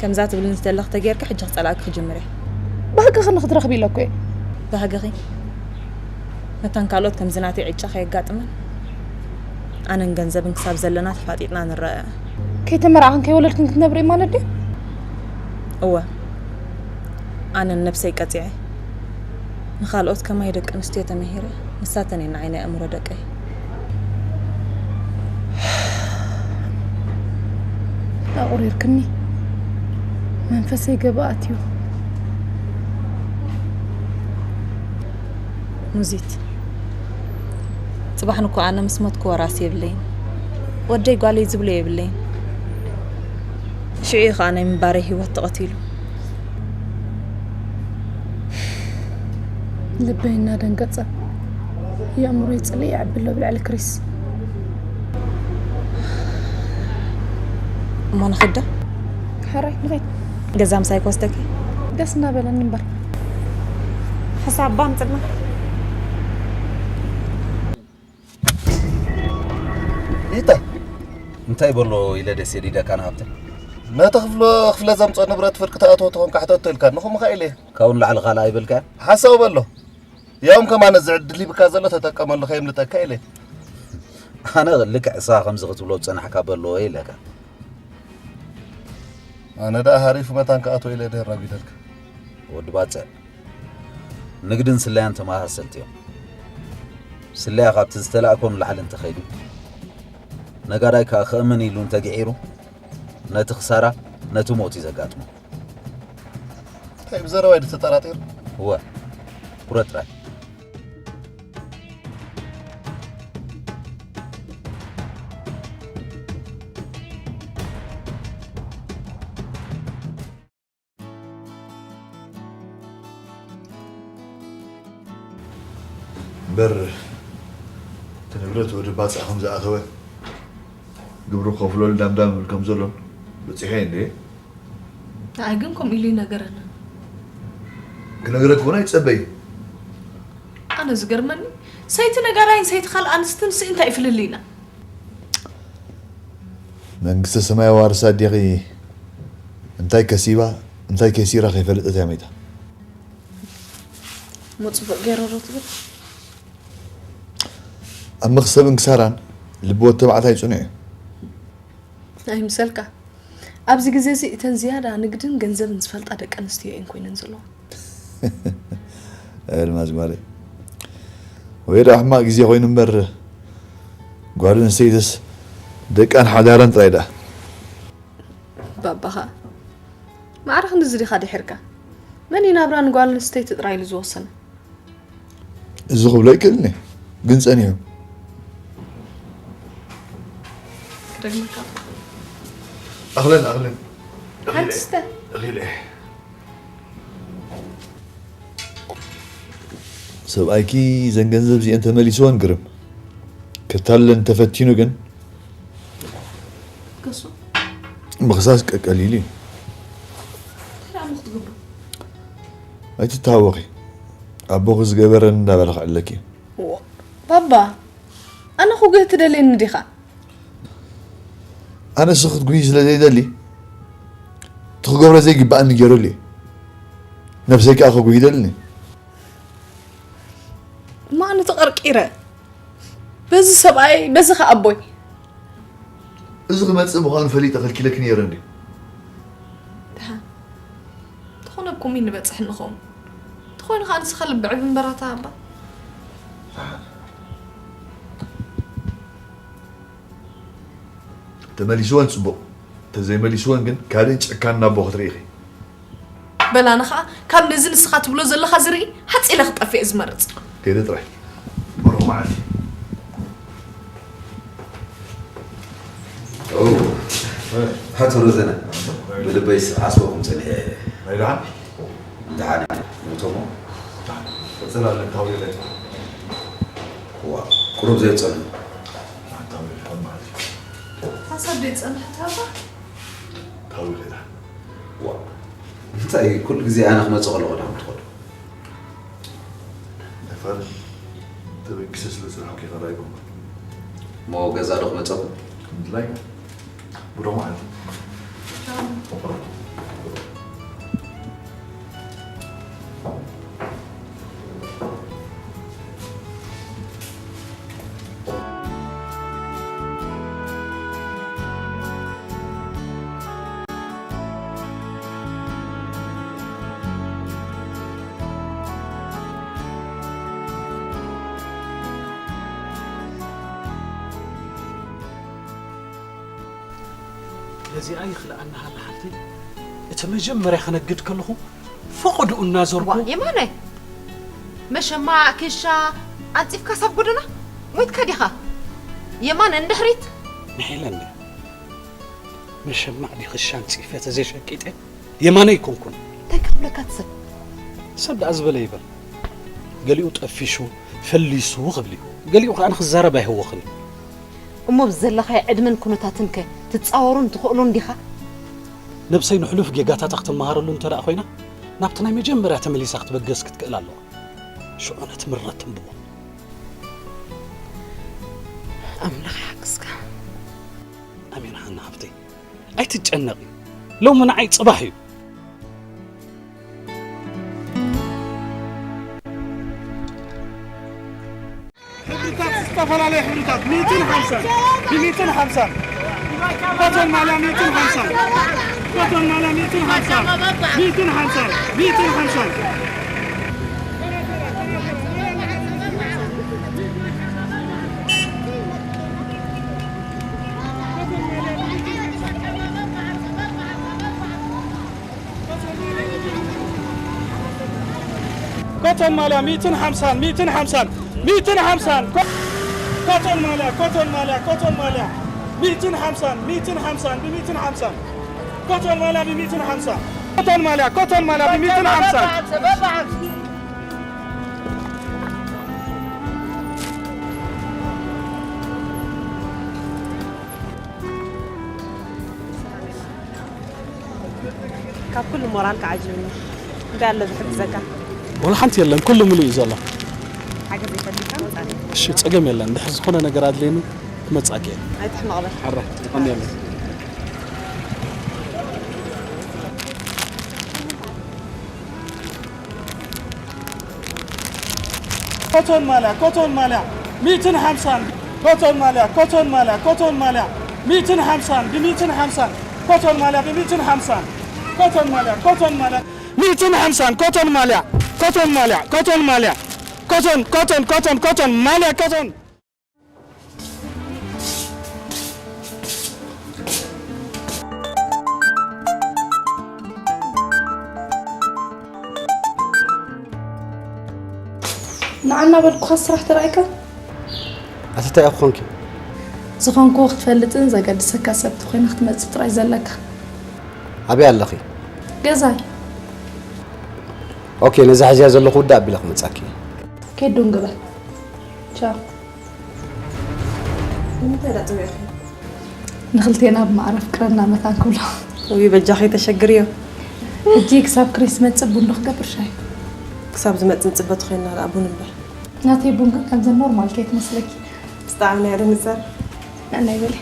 ከምዛ ትብልኒ ዘለኺ ተጌርኪ ሕጂ ክጸልኣኪ ክጅምር እየ። ባህግኺ ንኽትረኽቢ ኢለ እኮ እየ። ባህግኺ መታን ካልኦት ከምዚ ናተይ ዕጫ ከየጋጥመን ኣነን ገንዘብን ክሳብ ዘለና ተፋጢጥና ንረኣያ። ከይተመርዓኽን ከይወለድክን ክትነብሪ ማለት ድዩ? እወ፣ ኣነን ነብሰይ ቀጺዐ ንኻልኦት ከማይ ደቂ ኣንስትዮ ተመሂረ፣ ንሳተን እየን ንዓይ ናይ ኣእምሮ ደቀይ። ኣቑሪርክኒ፣ መንፈሰይ ገበኣት እዩ። ሙዚት፣ ጽባሕ ንኮ ኣነ ምስ ሞትኩ ወራሲ የብለይን። ወደይ ጓለይ ዝብሎ የብለይን። ሽዑ እዩ ኸኣ ናይ ምንባረይ ህይወት ተቐቲሉ። ልበይ እናደንገጸ የእምሮይ ጽልኢ ይዕብሎ ብልዕሊ ክሪስ። እሞ ንኸይድ ዶ? ሕራይ ንኸይድ። ገዛ ምሳይ ክወስደኪ? ደስ እናበለኒ እምበር። ሕሳብ ባምጽልና። ኒታ፣ እንታይ በሎ ኢለ ደስ የዲደካ ንሃብተ? ነቲ ክፍሎ ክፍለ ዘምጾ ንብረት ፍርቂ ተኣትዎ ተኾንካ ሕተቶ ኢልካ ንኹምኻ ኢለ። ካብኡ ንላዕሊ ካልኣ ኣይበልካ? ሓሳው በሎ። ያውም ከማን እዚ ዕድል ሂብካ ዘሎ ተጠቀመሉ ከየምልጠካ ኢለ። ኣነ ልክዕ እሳ ከምዚ ክትብሎ ዝጸናሕካ በሎ ኢለካ። ኣነ ደኣ ሃሪፍ መታን ክኣትዎ ኢለ ድህር ረጒደልካ። ወዲ ባጽዕ፣ ንግድን ስለያን ተመሳሰልቲ እዮም። ስለያ ካብቲ ዝተላእኮ ንላዕሊ እንተኸይዱ፣ ነጋዳይ ከኣ ክእምን ኢሉ እንተግዒሩ፣ ነቲ ክሳራ፣ ነቲ ሞት እዩ ዘጋጥሞ። እንታይ ብዘረባይ ድተጠራጢሩ? እወ፣ ኩረ ጥራይ። እምበር እቲ ንብረት ወዲ ባጽዕ ከም ዝኣተወ ግብሩ ከፍለሉ ዳምዳም ይብል ከም ዘሎን በጺሐ እንዴ? ንዓይ ግን ከምኡ ኢሉ ይነገረኒ። ክነግረክ እውን ኣይጸበይ። ኣነ ዝገርመኒ ሰይቲ ነጋዳይን ሰይቲ ካልእ ኣንስትን ስኢ እንታይ ፍልልይና? መንግስተ ሰማይ ዋርሳ ዲኺ እንታይ ከሲባ እንታይ ከሲራ ከይፈለጠት እያ መይታ። እሞ ጽቡቕ ገይረ ዶ ትብል? ኣብ መኽሰብን ክሳራን ልቢ ወዲ ተባዕታይ ጽኑዕ እዩ። ኣይምሰልካ። ኣብዚ ግዜ እዚ እተን ዝያዳ ንግድን ገንዘብን ዝፈልጣ ደቂ ኣንስትዮ እየን ኮይነን ዘለዋ። ኣልማዝ ጓለይ፣ ወይ ደኣ ሕማቕ ግዜ ኮይኑ እምበር ጓል ኣንስተይትስ ደቃን ሓዳራን ጥራይ ደኣ። ባባኻ ማዕረ ክንድዚ ዲኻ ድሒርካ? መን እዩ ናብራ ንጓል ኣንስተይቲ ጥራይ ኢሉ ዝወሰነ? እዚ ክብሎ ኣይክእልን እየ፣ ግን ጸኒሑ። ክደግመካ። ኣኽለን፣ ኣኽለን። ሓንቲ ስተ። እኺለ። ሰብኣይኪ ዘን ገንዘብ እዚአን ተመሊስወን ግርም። ከታልለን ተፈቲኑ ግን ከሱ? ምኽሳስ ቀ-፣ ቀሊል እዩ። እንታይ ደኣ እሞ ክትገብሮ? ኣይትተሃወኺ። ኣቦኺ ዝገበረን እንዳበለ ክዕለኪ እዩ። ዎ፣ ባባ፣ ኣነ ክጉህ ትደልየኒ ዲኻ? ኣነስ ክትጉሂ ስለ ዘይደሊ፣ እቲ ክገብሮ ዘይግብኣኒ ገይረሉ እየ። ነብሰይ ከኣ ክጉሂ ይደልኒ። እሞ ኣነ ተቐርቂረ። በዚ ሰብኣይ፣ በዚ ኸኣ ኣቦይ። እዚ ክመጽእ ምዃኑ ፈሊጠ ከልኪለኪ ነይረ እንድዩ። ደሓን። እንተኾነ ኣብ ኮሚን ንበጽሕ ንኸውን። እንተኾይኑ ኸኣ ንስኻ ልቢ ዕብ እምበራታ ኣባ። ደሓን። ተመሊስወን ጽቡቕ፣ እንተዘይመሊስወን ግን ካልእን ጨካንን ኣቦ ክትርኢ ኢኺ። በል ኣነ ኸኣ ካብ ነዚ ንስኻ ትብሎ ዘለኻ ዝርኢ ሃጽ ኢለ ክጠፍእ እየ ዝመርጽ። ከይደ ጥራይ። ብሩኽ መዓልቲ። ኦ፣ ኣቶ ረዘነ፣ ብልበይስ ዓስበኩም ጸኒሐ። ናይ ደሓን? ደሓን እየ። ሙቶሞ? ቀጽል ኣለ፣ ታዊለ። ዋ፣ ቁሩብ ዘይጸንሑ። ታዊለ፣ ከም መዓልቲ። ሓሳብ ዘይጸንሐ ታባ? ታዊለ፣ ደሓን። ዋ፣ እንታይ ኩሉ ግዜ ኣነ ክመጽእ ከለኹ ዲኹም ትኸዱ? ነፋር ተበጊሰ ስለ ዝጸናሕኩ ይቐርብ ኣይኮንኩን። እሞ ገዛ ዶ ክመጸኩም? ምድላይ ብሩኽ መዓልቲ። ነዚኣ ይኽልኣና ሃላ ሓፍተይ፣ እቲ መጀመርያ ክነግድ ከለኹ ፈቐድኡ እናዞርኩ ዋ፣ የማነ! መሸማዕ፣ ክሻ ኣንጺፍካስ ኣብ ጎደና ሞይትካ ዲኻ? የማነ፣ ንድሕሪት! ንሒለ እንደ መሸማዕ ድዩ ክሻ ኣንጺፈ ተዘይሸቂጠ የማነ ኣይኮንኩን። እንታይ ክብለካ እቲ ሰብ? ሰብ ደኣ ዝበለ ይበል። ገሊኡ ጠፊሹ፣ ፈሊሱ ክብል እዩ። ገሊኡ ከኣ ንክዛረብ ኣይህወኽን እዩ። እሞ ብዘለኻዮ ዕድመን ኩነታትን ከ ትጻወሩን ትኽእሉን ዲኻ? ነብሰይ ንሕሉፍ ጌጋታታ ክትመሃረሉ እንተ ደኣ ኮይና፣ ናብቲ ናይ መጀመርያ ተመሊሳ ክትበገስ ክትክእል ኣለዋ። ሽዑ ነቲ ምረት ተንብቦ። ኣምላኽ ይሓግዝካ። ኣሜን ሓና ሃብተይ፣ ኣይትጨነቂ። ሎሚ ንዓይ ጽባሕ እዩ። ሕብርታት፣ ዝተፈላለዩ ሕብርታት፣ ሚእትን ሓምሳን፣ ብሚእትን ሓምሳን። ኮቶን ማልያ ሚእትን ሓምሳን፣ ኮቶን ማልያ ሚእትን ሓምሳን፣ ሚእትን ሓምሳን፣ ሚእትን ሓምሳን። ኮቶን ማልያ ሚእትን ሓምሳን፣ ሚእትን ሓምሳን፣ ሚእትን ሓምሳን። ኮ-፣ ኮቶን ማልያ፣ ኮቶን ማልያ፣ ኮቶን ማልያ ሚእትን ሓምሳን፣ ሚእትን ሓምሳን፣ ብሚእትን ሓምሳን። ኮቶን ማልያ ብሚእትን ሓምሳን። ኮቶን ማልያ፣ ኮቶን ማልያ ብሚእትን ሓምሳን። ካብ ኩሉ ሞራልካ ዓጂብኒ። እንታይ ኣሎ ዝሕግዘካ? ወላ ሓንቲ የለን፣ ኩሉ ምሉእ እዩ ዘሎ። ሓገዝ ይፈልካ ምጻኒ። እሺ፣ ጸገም የለን። ድሕር ዝኾነ ነገር ኣድልየኒ ክመጻእኪ እየ። ኣይትሕመቕ በል። ሕራይ፣ ይቐንየለይ። ኮቶን ማልያ፣ ኮቶን ማልያ፣ ሚእትን ሓምሳን። ኮቶን ማልያ፣ ኮቶን ማልያ፣ ኮቶን ማልያ፣ ሚእትን ሓምሳን፣ ብሚእትን ሓምሳን። ኮቶን ማልያ፣ ብሚእትን ሓምሳን። ኮቶን ማልያ፣ ኮቶን ማልያ፣ ሚእትን ሓምሳን። ኮቶን ማልያ፣ ኮቶን ማልያ፣ ኮቶን ማልያ፣ ኮቶን፣ ኮቶን፣ ኮቶን፣ ኮቶን፣ ማልያ፣ ኮቶን። ንዓና በልኩኻ ስራሕ ተራእይካ? ኣቲ እንታይ ኢኺ ኮንኪ? ዝኾንኩዎ ክትፈልጥን ዘገድሰካ ሰብ ተኾይነ ክትመጽእ ጥራይ ዘለካ። ኣበይ ኣለኺ? ገዛይ። ኦኬ፣ ነዛ ሕዝያ ዘለኹ ውዳእ ኣቢለ ክመጻኪ። ኬድ ዶንግ በል። ቻው። ንምንታይ ደኣ ጽውዕኺ? ንኽልቴና ብማዕረ ፍቅርና መታን ክብሎ። ውይ፣ በጃኺ ተሸግርዮ። ሕጂ ክሳብ ክሪስ መጽእ ቡን ዶ ክገብር ሻሂ? ክሳብ ዝመጽእ ንጽበ ተኾይንና ደኣ ቡን እምበር። ናተይ ቡን ግን ከምዘን ኖርማል ከይትመስለኪ። ብጣዕሚ ናይ ደንጸር። ንዕናይ በሊ።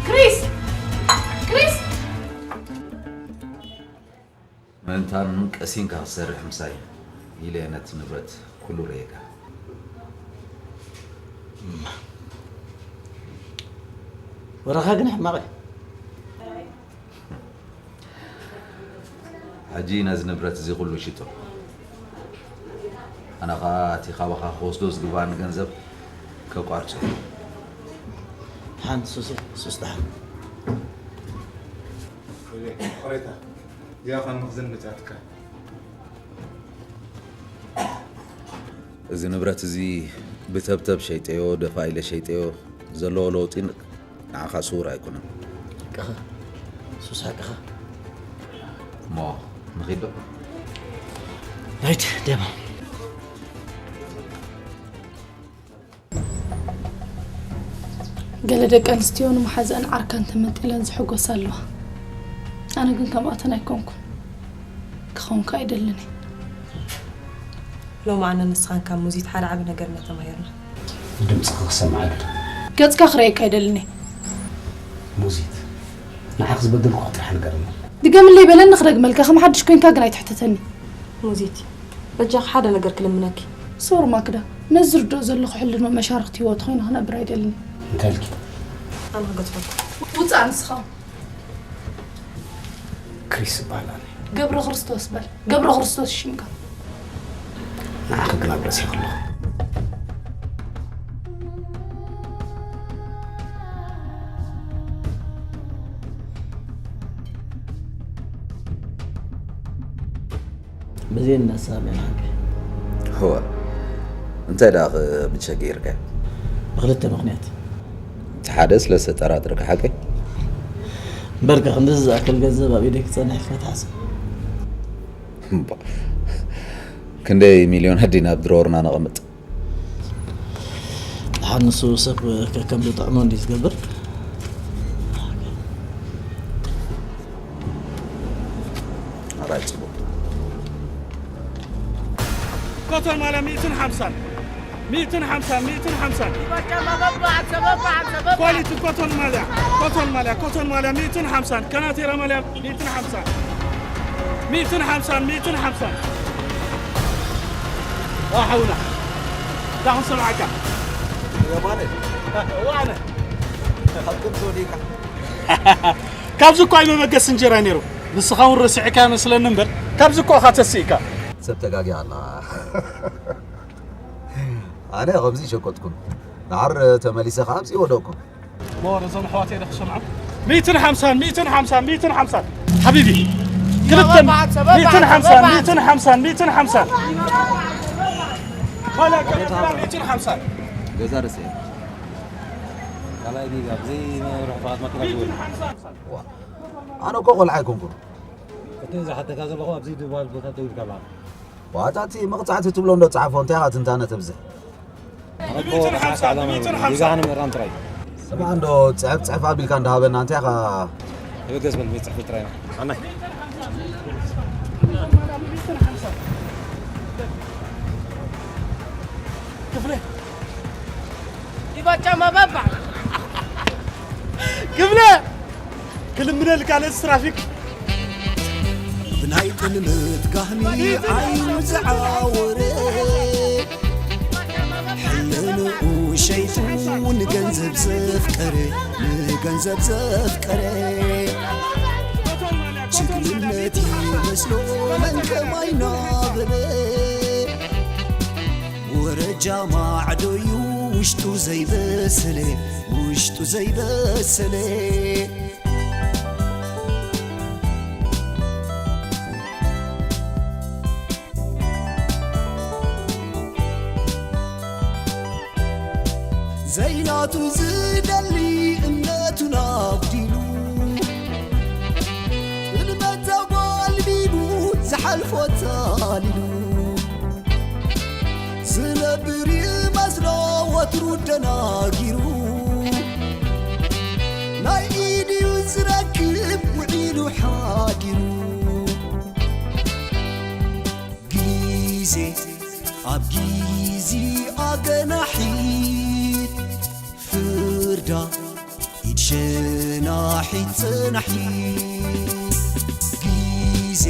ክሪስ! ክሪስ! ምእንታን ቀሲንካ ክትሰርሕ ምሳይ ኢለ ነቲ ንብረት ኩሉ ርእየካ። ወረኻ ግን ሕማቕ እዩ። ሕጂ ነዚ ንብረት እዚ ኩሉ ሽጦ። ኣነ ኸኣ እቲ ካባኻ ክወስዶ ዝግባኣኒ ገንዘብ ከቋርጾ እየ። ደሓን ሱሲ፣ ሱስ ደሓን። ቆሬታ፣ እዚኣ ካብ መኽዘን መጺኣትካ። እዚ ንብረት እዚ ብተብተብ ሸይጠዮ፣ ደፋ ኢለ ሸይጠዮ፣ ዘለዎ ለውጢ ንዓኻ ስዉር ኣይኮነን። ሓቅኻ፣ ሱስ ሓቅኻ። እሞ ንኺድ ዶ? ራይት፣ ደማ። ገለ ደቂ ኣንስትዮ ንመሓዝኣን ዓርካን ተመንጢለን ዝሕጎሳ ኣለዋ። ኣነ ግን ከምኣተን ኣይኮንኩን። ክኸውን ከኣ ኣይደልን እየ። ሎሚ ኣነ ንስኻን ካብ ሙዚት ሓደ ዓቢ ነገር ኢና ተማሂርና። ድምጽኺ ክሰምዓ ኣይደልን። ገጽካ ክርእየካ ኣይደልን እየ። ሙዚት፣ ንዓኺ ዝበደልኩኺ ጥራሕ ንገርኒ። ድገምለይ በለኒ ክደግመልካ፣ ከም ሓድሽ ኮይንካ ግን ኣይትሕተተኒ። ሙዚት፣ በጃኺ ሓደ ነገር ክልምነኪ። ሶሪ ማክዳ፣ ነዚ ዝርድኦ ዘለኹ ሕልኖ መሻርኽቲ ህይወት ኮይነ ክነብር ኣይደልን። እንታይ ኢልኪ? ኣነ ክገድፈኩም። ውጻእ ንስኻ። ክሪስ እበሃል ኣነ። ገብረ ክርስቶስ በል። ገብረ ክርስቶስ ሽምካ። ንዓኺ ግን ኣብ ርእሲ ከለኹ። በዚ እናሳብ ኢና ሓቂ። እወ፣ እንታይ ደኣ ብቸገይርካ? ብክልተ ምክንያት። እቲ ሓደ ስለ ዝተጠራጠርካ ሓቂ? እምበርከ ክንድዚ ዝኣክል ገንዘብ ኣብ ኢደይ ክጸንሕ ኢልካ ትሓስብ? እምባ፣ ክንደይ ሚልዮን ኣዲና ኣብ ድሮርና ነቐምጥ? ደሓን ንሱ ሰብ ከከም ዝጥዕሞ እንዲ ዝገብር። ኣራይ ጽቡቕ። ኮተን ማልያ ሚእትን ሓምሳን፣ ሚእትን ሓምሳን፣ ሚእትን ሓምሳን። ኳሊቲ ኮተን ማልያ፣ ኮተን ማልያ፣ ኮተን ማልያ ሚእትን ሓምሳን፣ ከናቴራ ማልያ ሚእትን ሓምሳን፣ ሚእትን ሓምሳን፣ ሚእትን ሓምሳን። ዋ ሓውና፣ እዛ ክንሰምዓካ። የማነ፣ ዋነ ኣብ ከምዚ ወዲእካ። ካብዚ እኳ እዩ መበገሲ እንጀራ ነይሩ። ንስኻ እውን ረሲዕካ መስለኒ እምበር ካብዚ እኳ ኢኻ ተሲእካ። ሰብ ተጋጊ ኣላ። ኣነ ከምዚ ሸቀጥኩም። ደሓር ተመሊሰ ከዓ ኣብዚ ወደቅኩም። ሞር እዞም ኣሕዋተይ ዶ ክሰምዖም? ሚእትን ሓምሳን፣ ሚእትን ሓምሳን፣ ሚእትን ሓምሳን። ሓቢቢ። ክልተ ሚእትን ሓምሳን፣ ሚእትን ሓምሳን፣ ሚእትን ሓምሳን። ማልያ ከበድና ሚእትን ሓምሳን። ገዛ ርእሰ ካልኣይ ጌጋ ብዘይ መብርሒ ፍቓድ መኪና ዝወርድ። ኣነ እኮ ቆልዓ ኣይኮንኩን። እቲ ዝሓተካ ዘለኹ ኣብዚ ዝበሃል ቦታ ደው ኢልካ ኣለኻ። ዋታ እቲ መቕጻዕቲ ትብሎ እንዶ ጸሓፎ እንታይ ኢኻ ትንታነ ተብዝሕ? ኣነ እኮ ርሓስ ዓላማ የብሉን። ጌጋ ክንምእራም ጥራይ። ስማ እንዶ ጽሕፍ ጽሕፍ ኣቢልካ እንዳሃበና እንታይ ኢኻ? ተበገስ በል ቤት ጽሕፈት ጥራይ። ኣናይ ክፍለ ይባጫማ ባባ ክፍለ ክልምነልካ ነዚ ትራፊክ ብናይ ጥልምት ጋህሚ ዓይኑ ዝዓወረ ሕልንኡ ሸይጡ ንገንዘብ ዘፍቀረ ንገንዘብ ዘፍቀረ ጅግንነት ይመስሎ መን ከማይ ናበለ ወረጃ ማዕዶዩ ውሽጡ ዘይበሰለ ውሽጡ ዘይበሰለ ዘይናቱ ዝደሊ እምነቱን ኣጉዲሉ ጥልመት ኣጓልቢቡ ዝሓልፎ ታሊሉ ዝነብር ይመስሎ ወትሩ ደናጊሩ ናይ ኢድዩ ዝረክብ ውዒሉ ሓዲሩ ግዜ ኣብ ግዜ ኣገናሒት ፍርዳ ኢድ ሸናሒት ጽናሒት ግዜ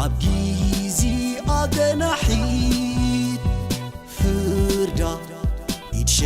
ኣብ ግዜ ኣገናሒት ፍርዳ ኢድ ሸ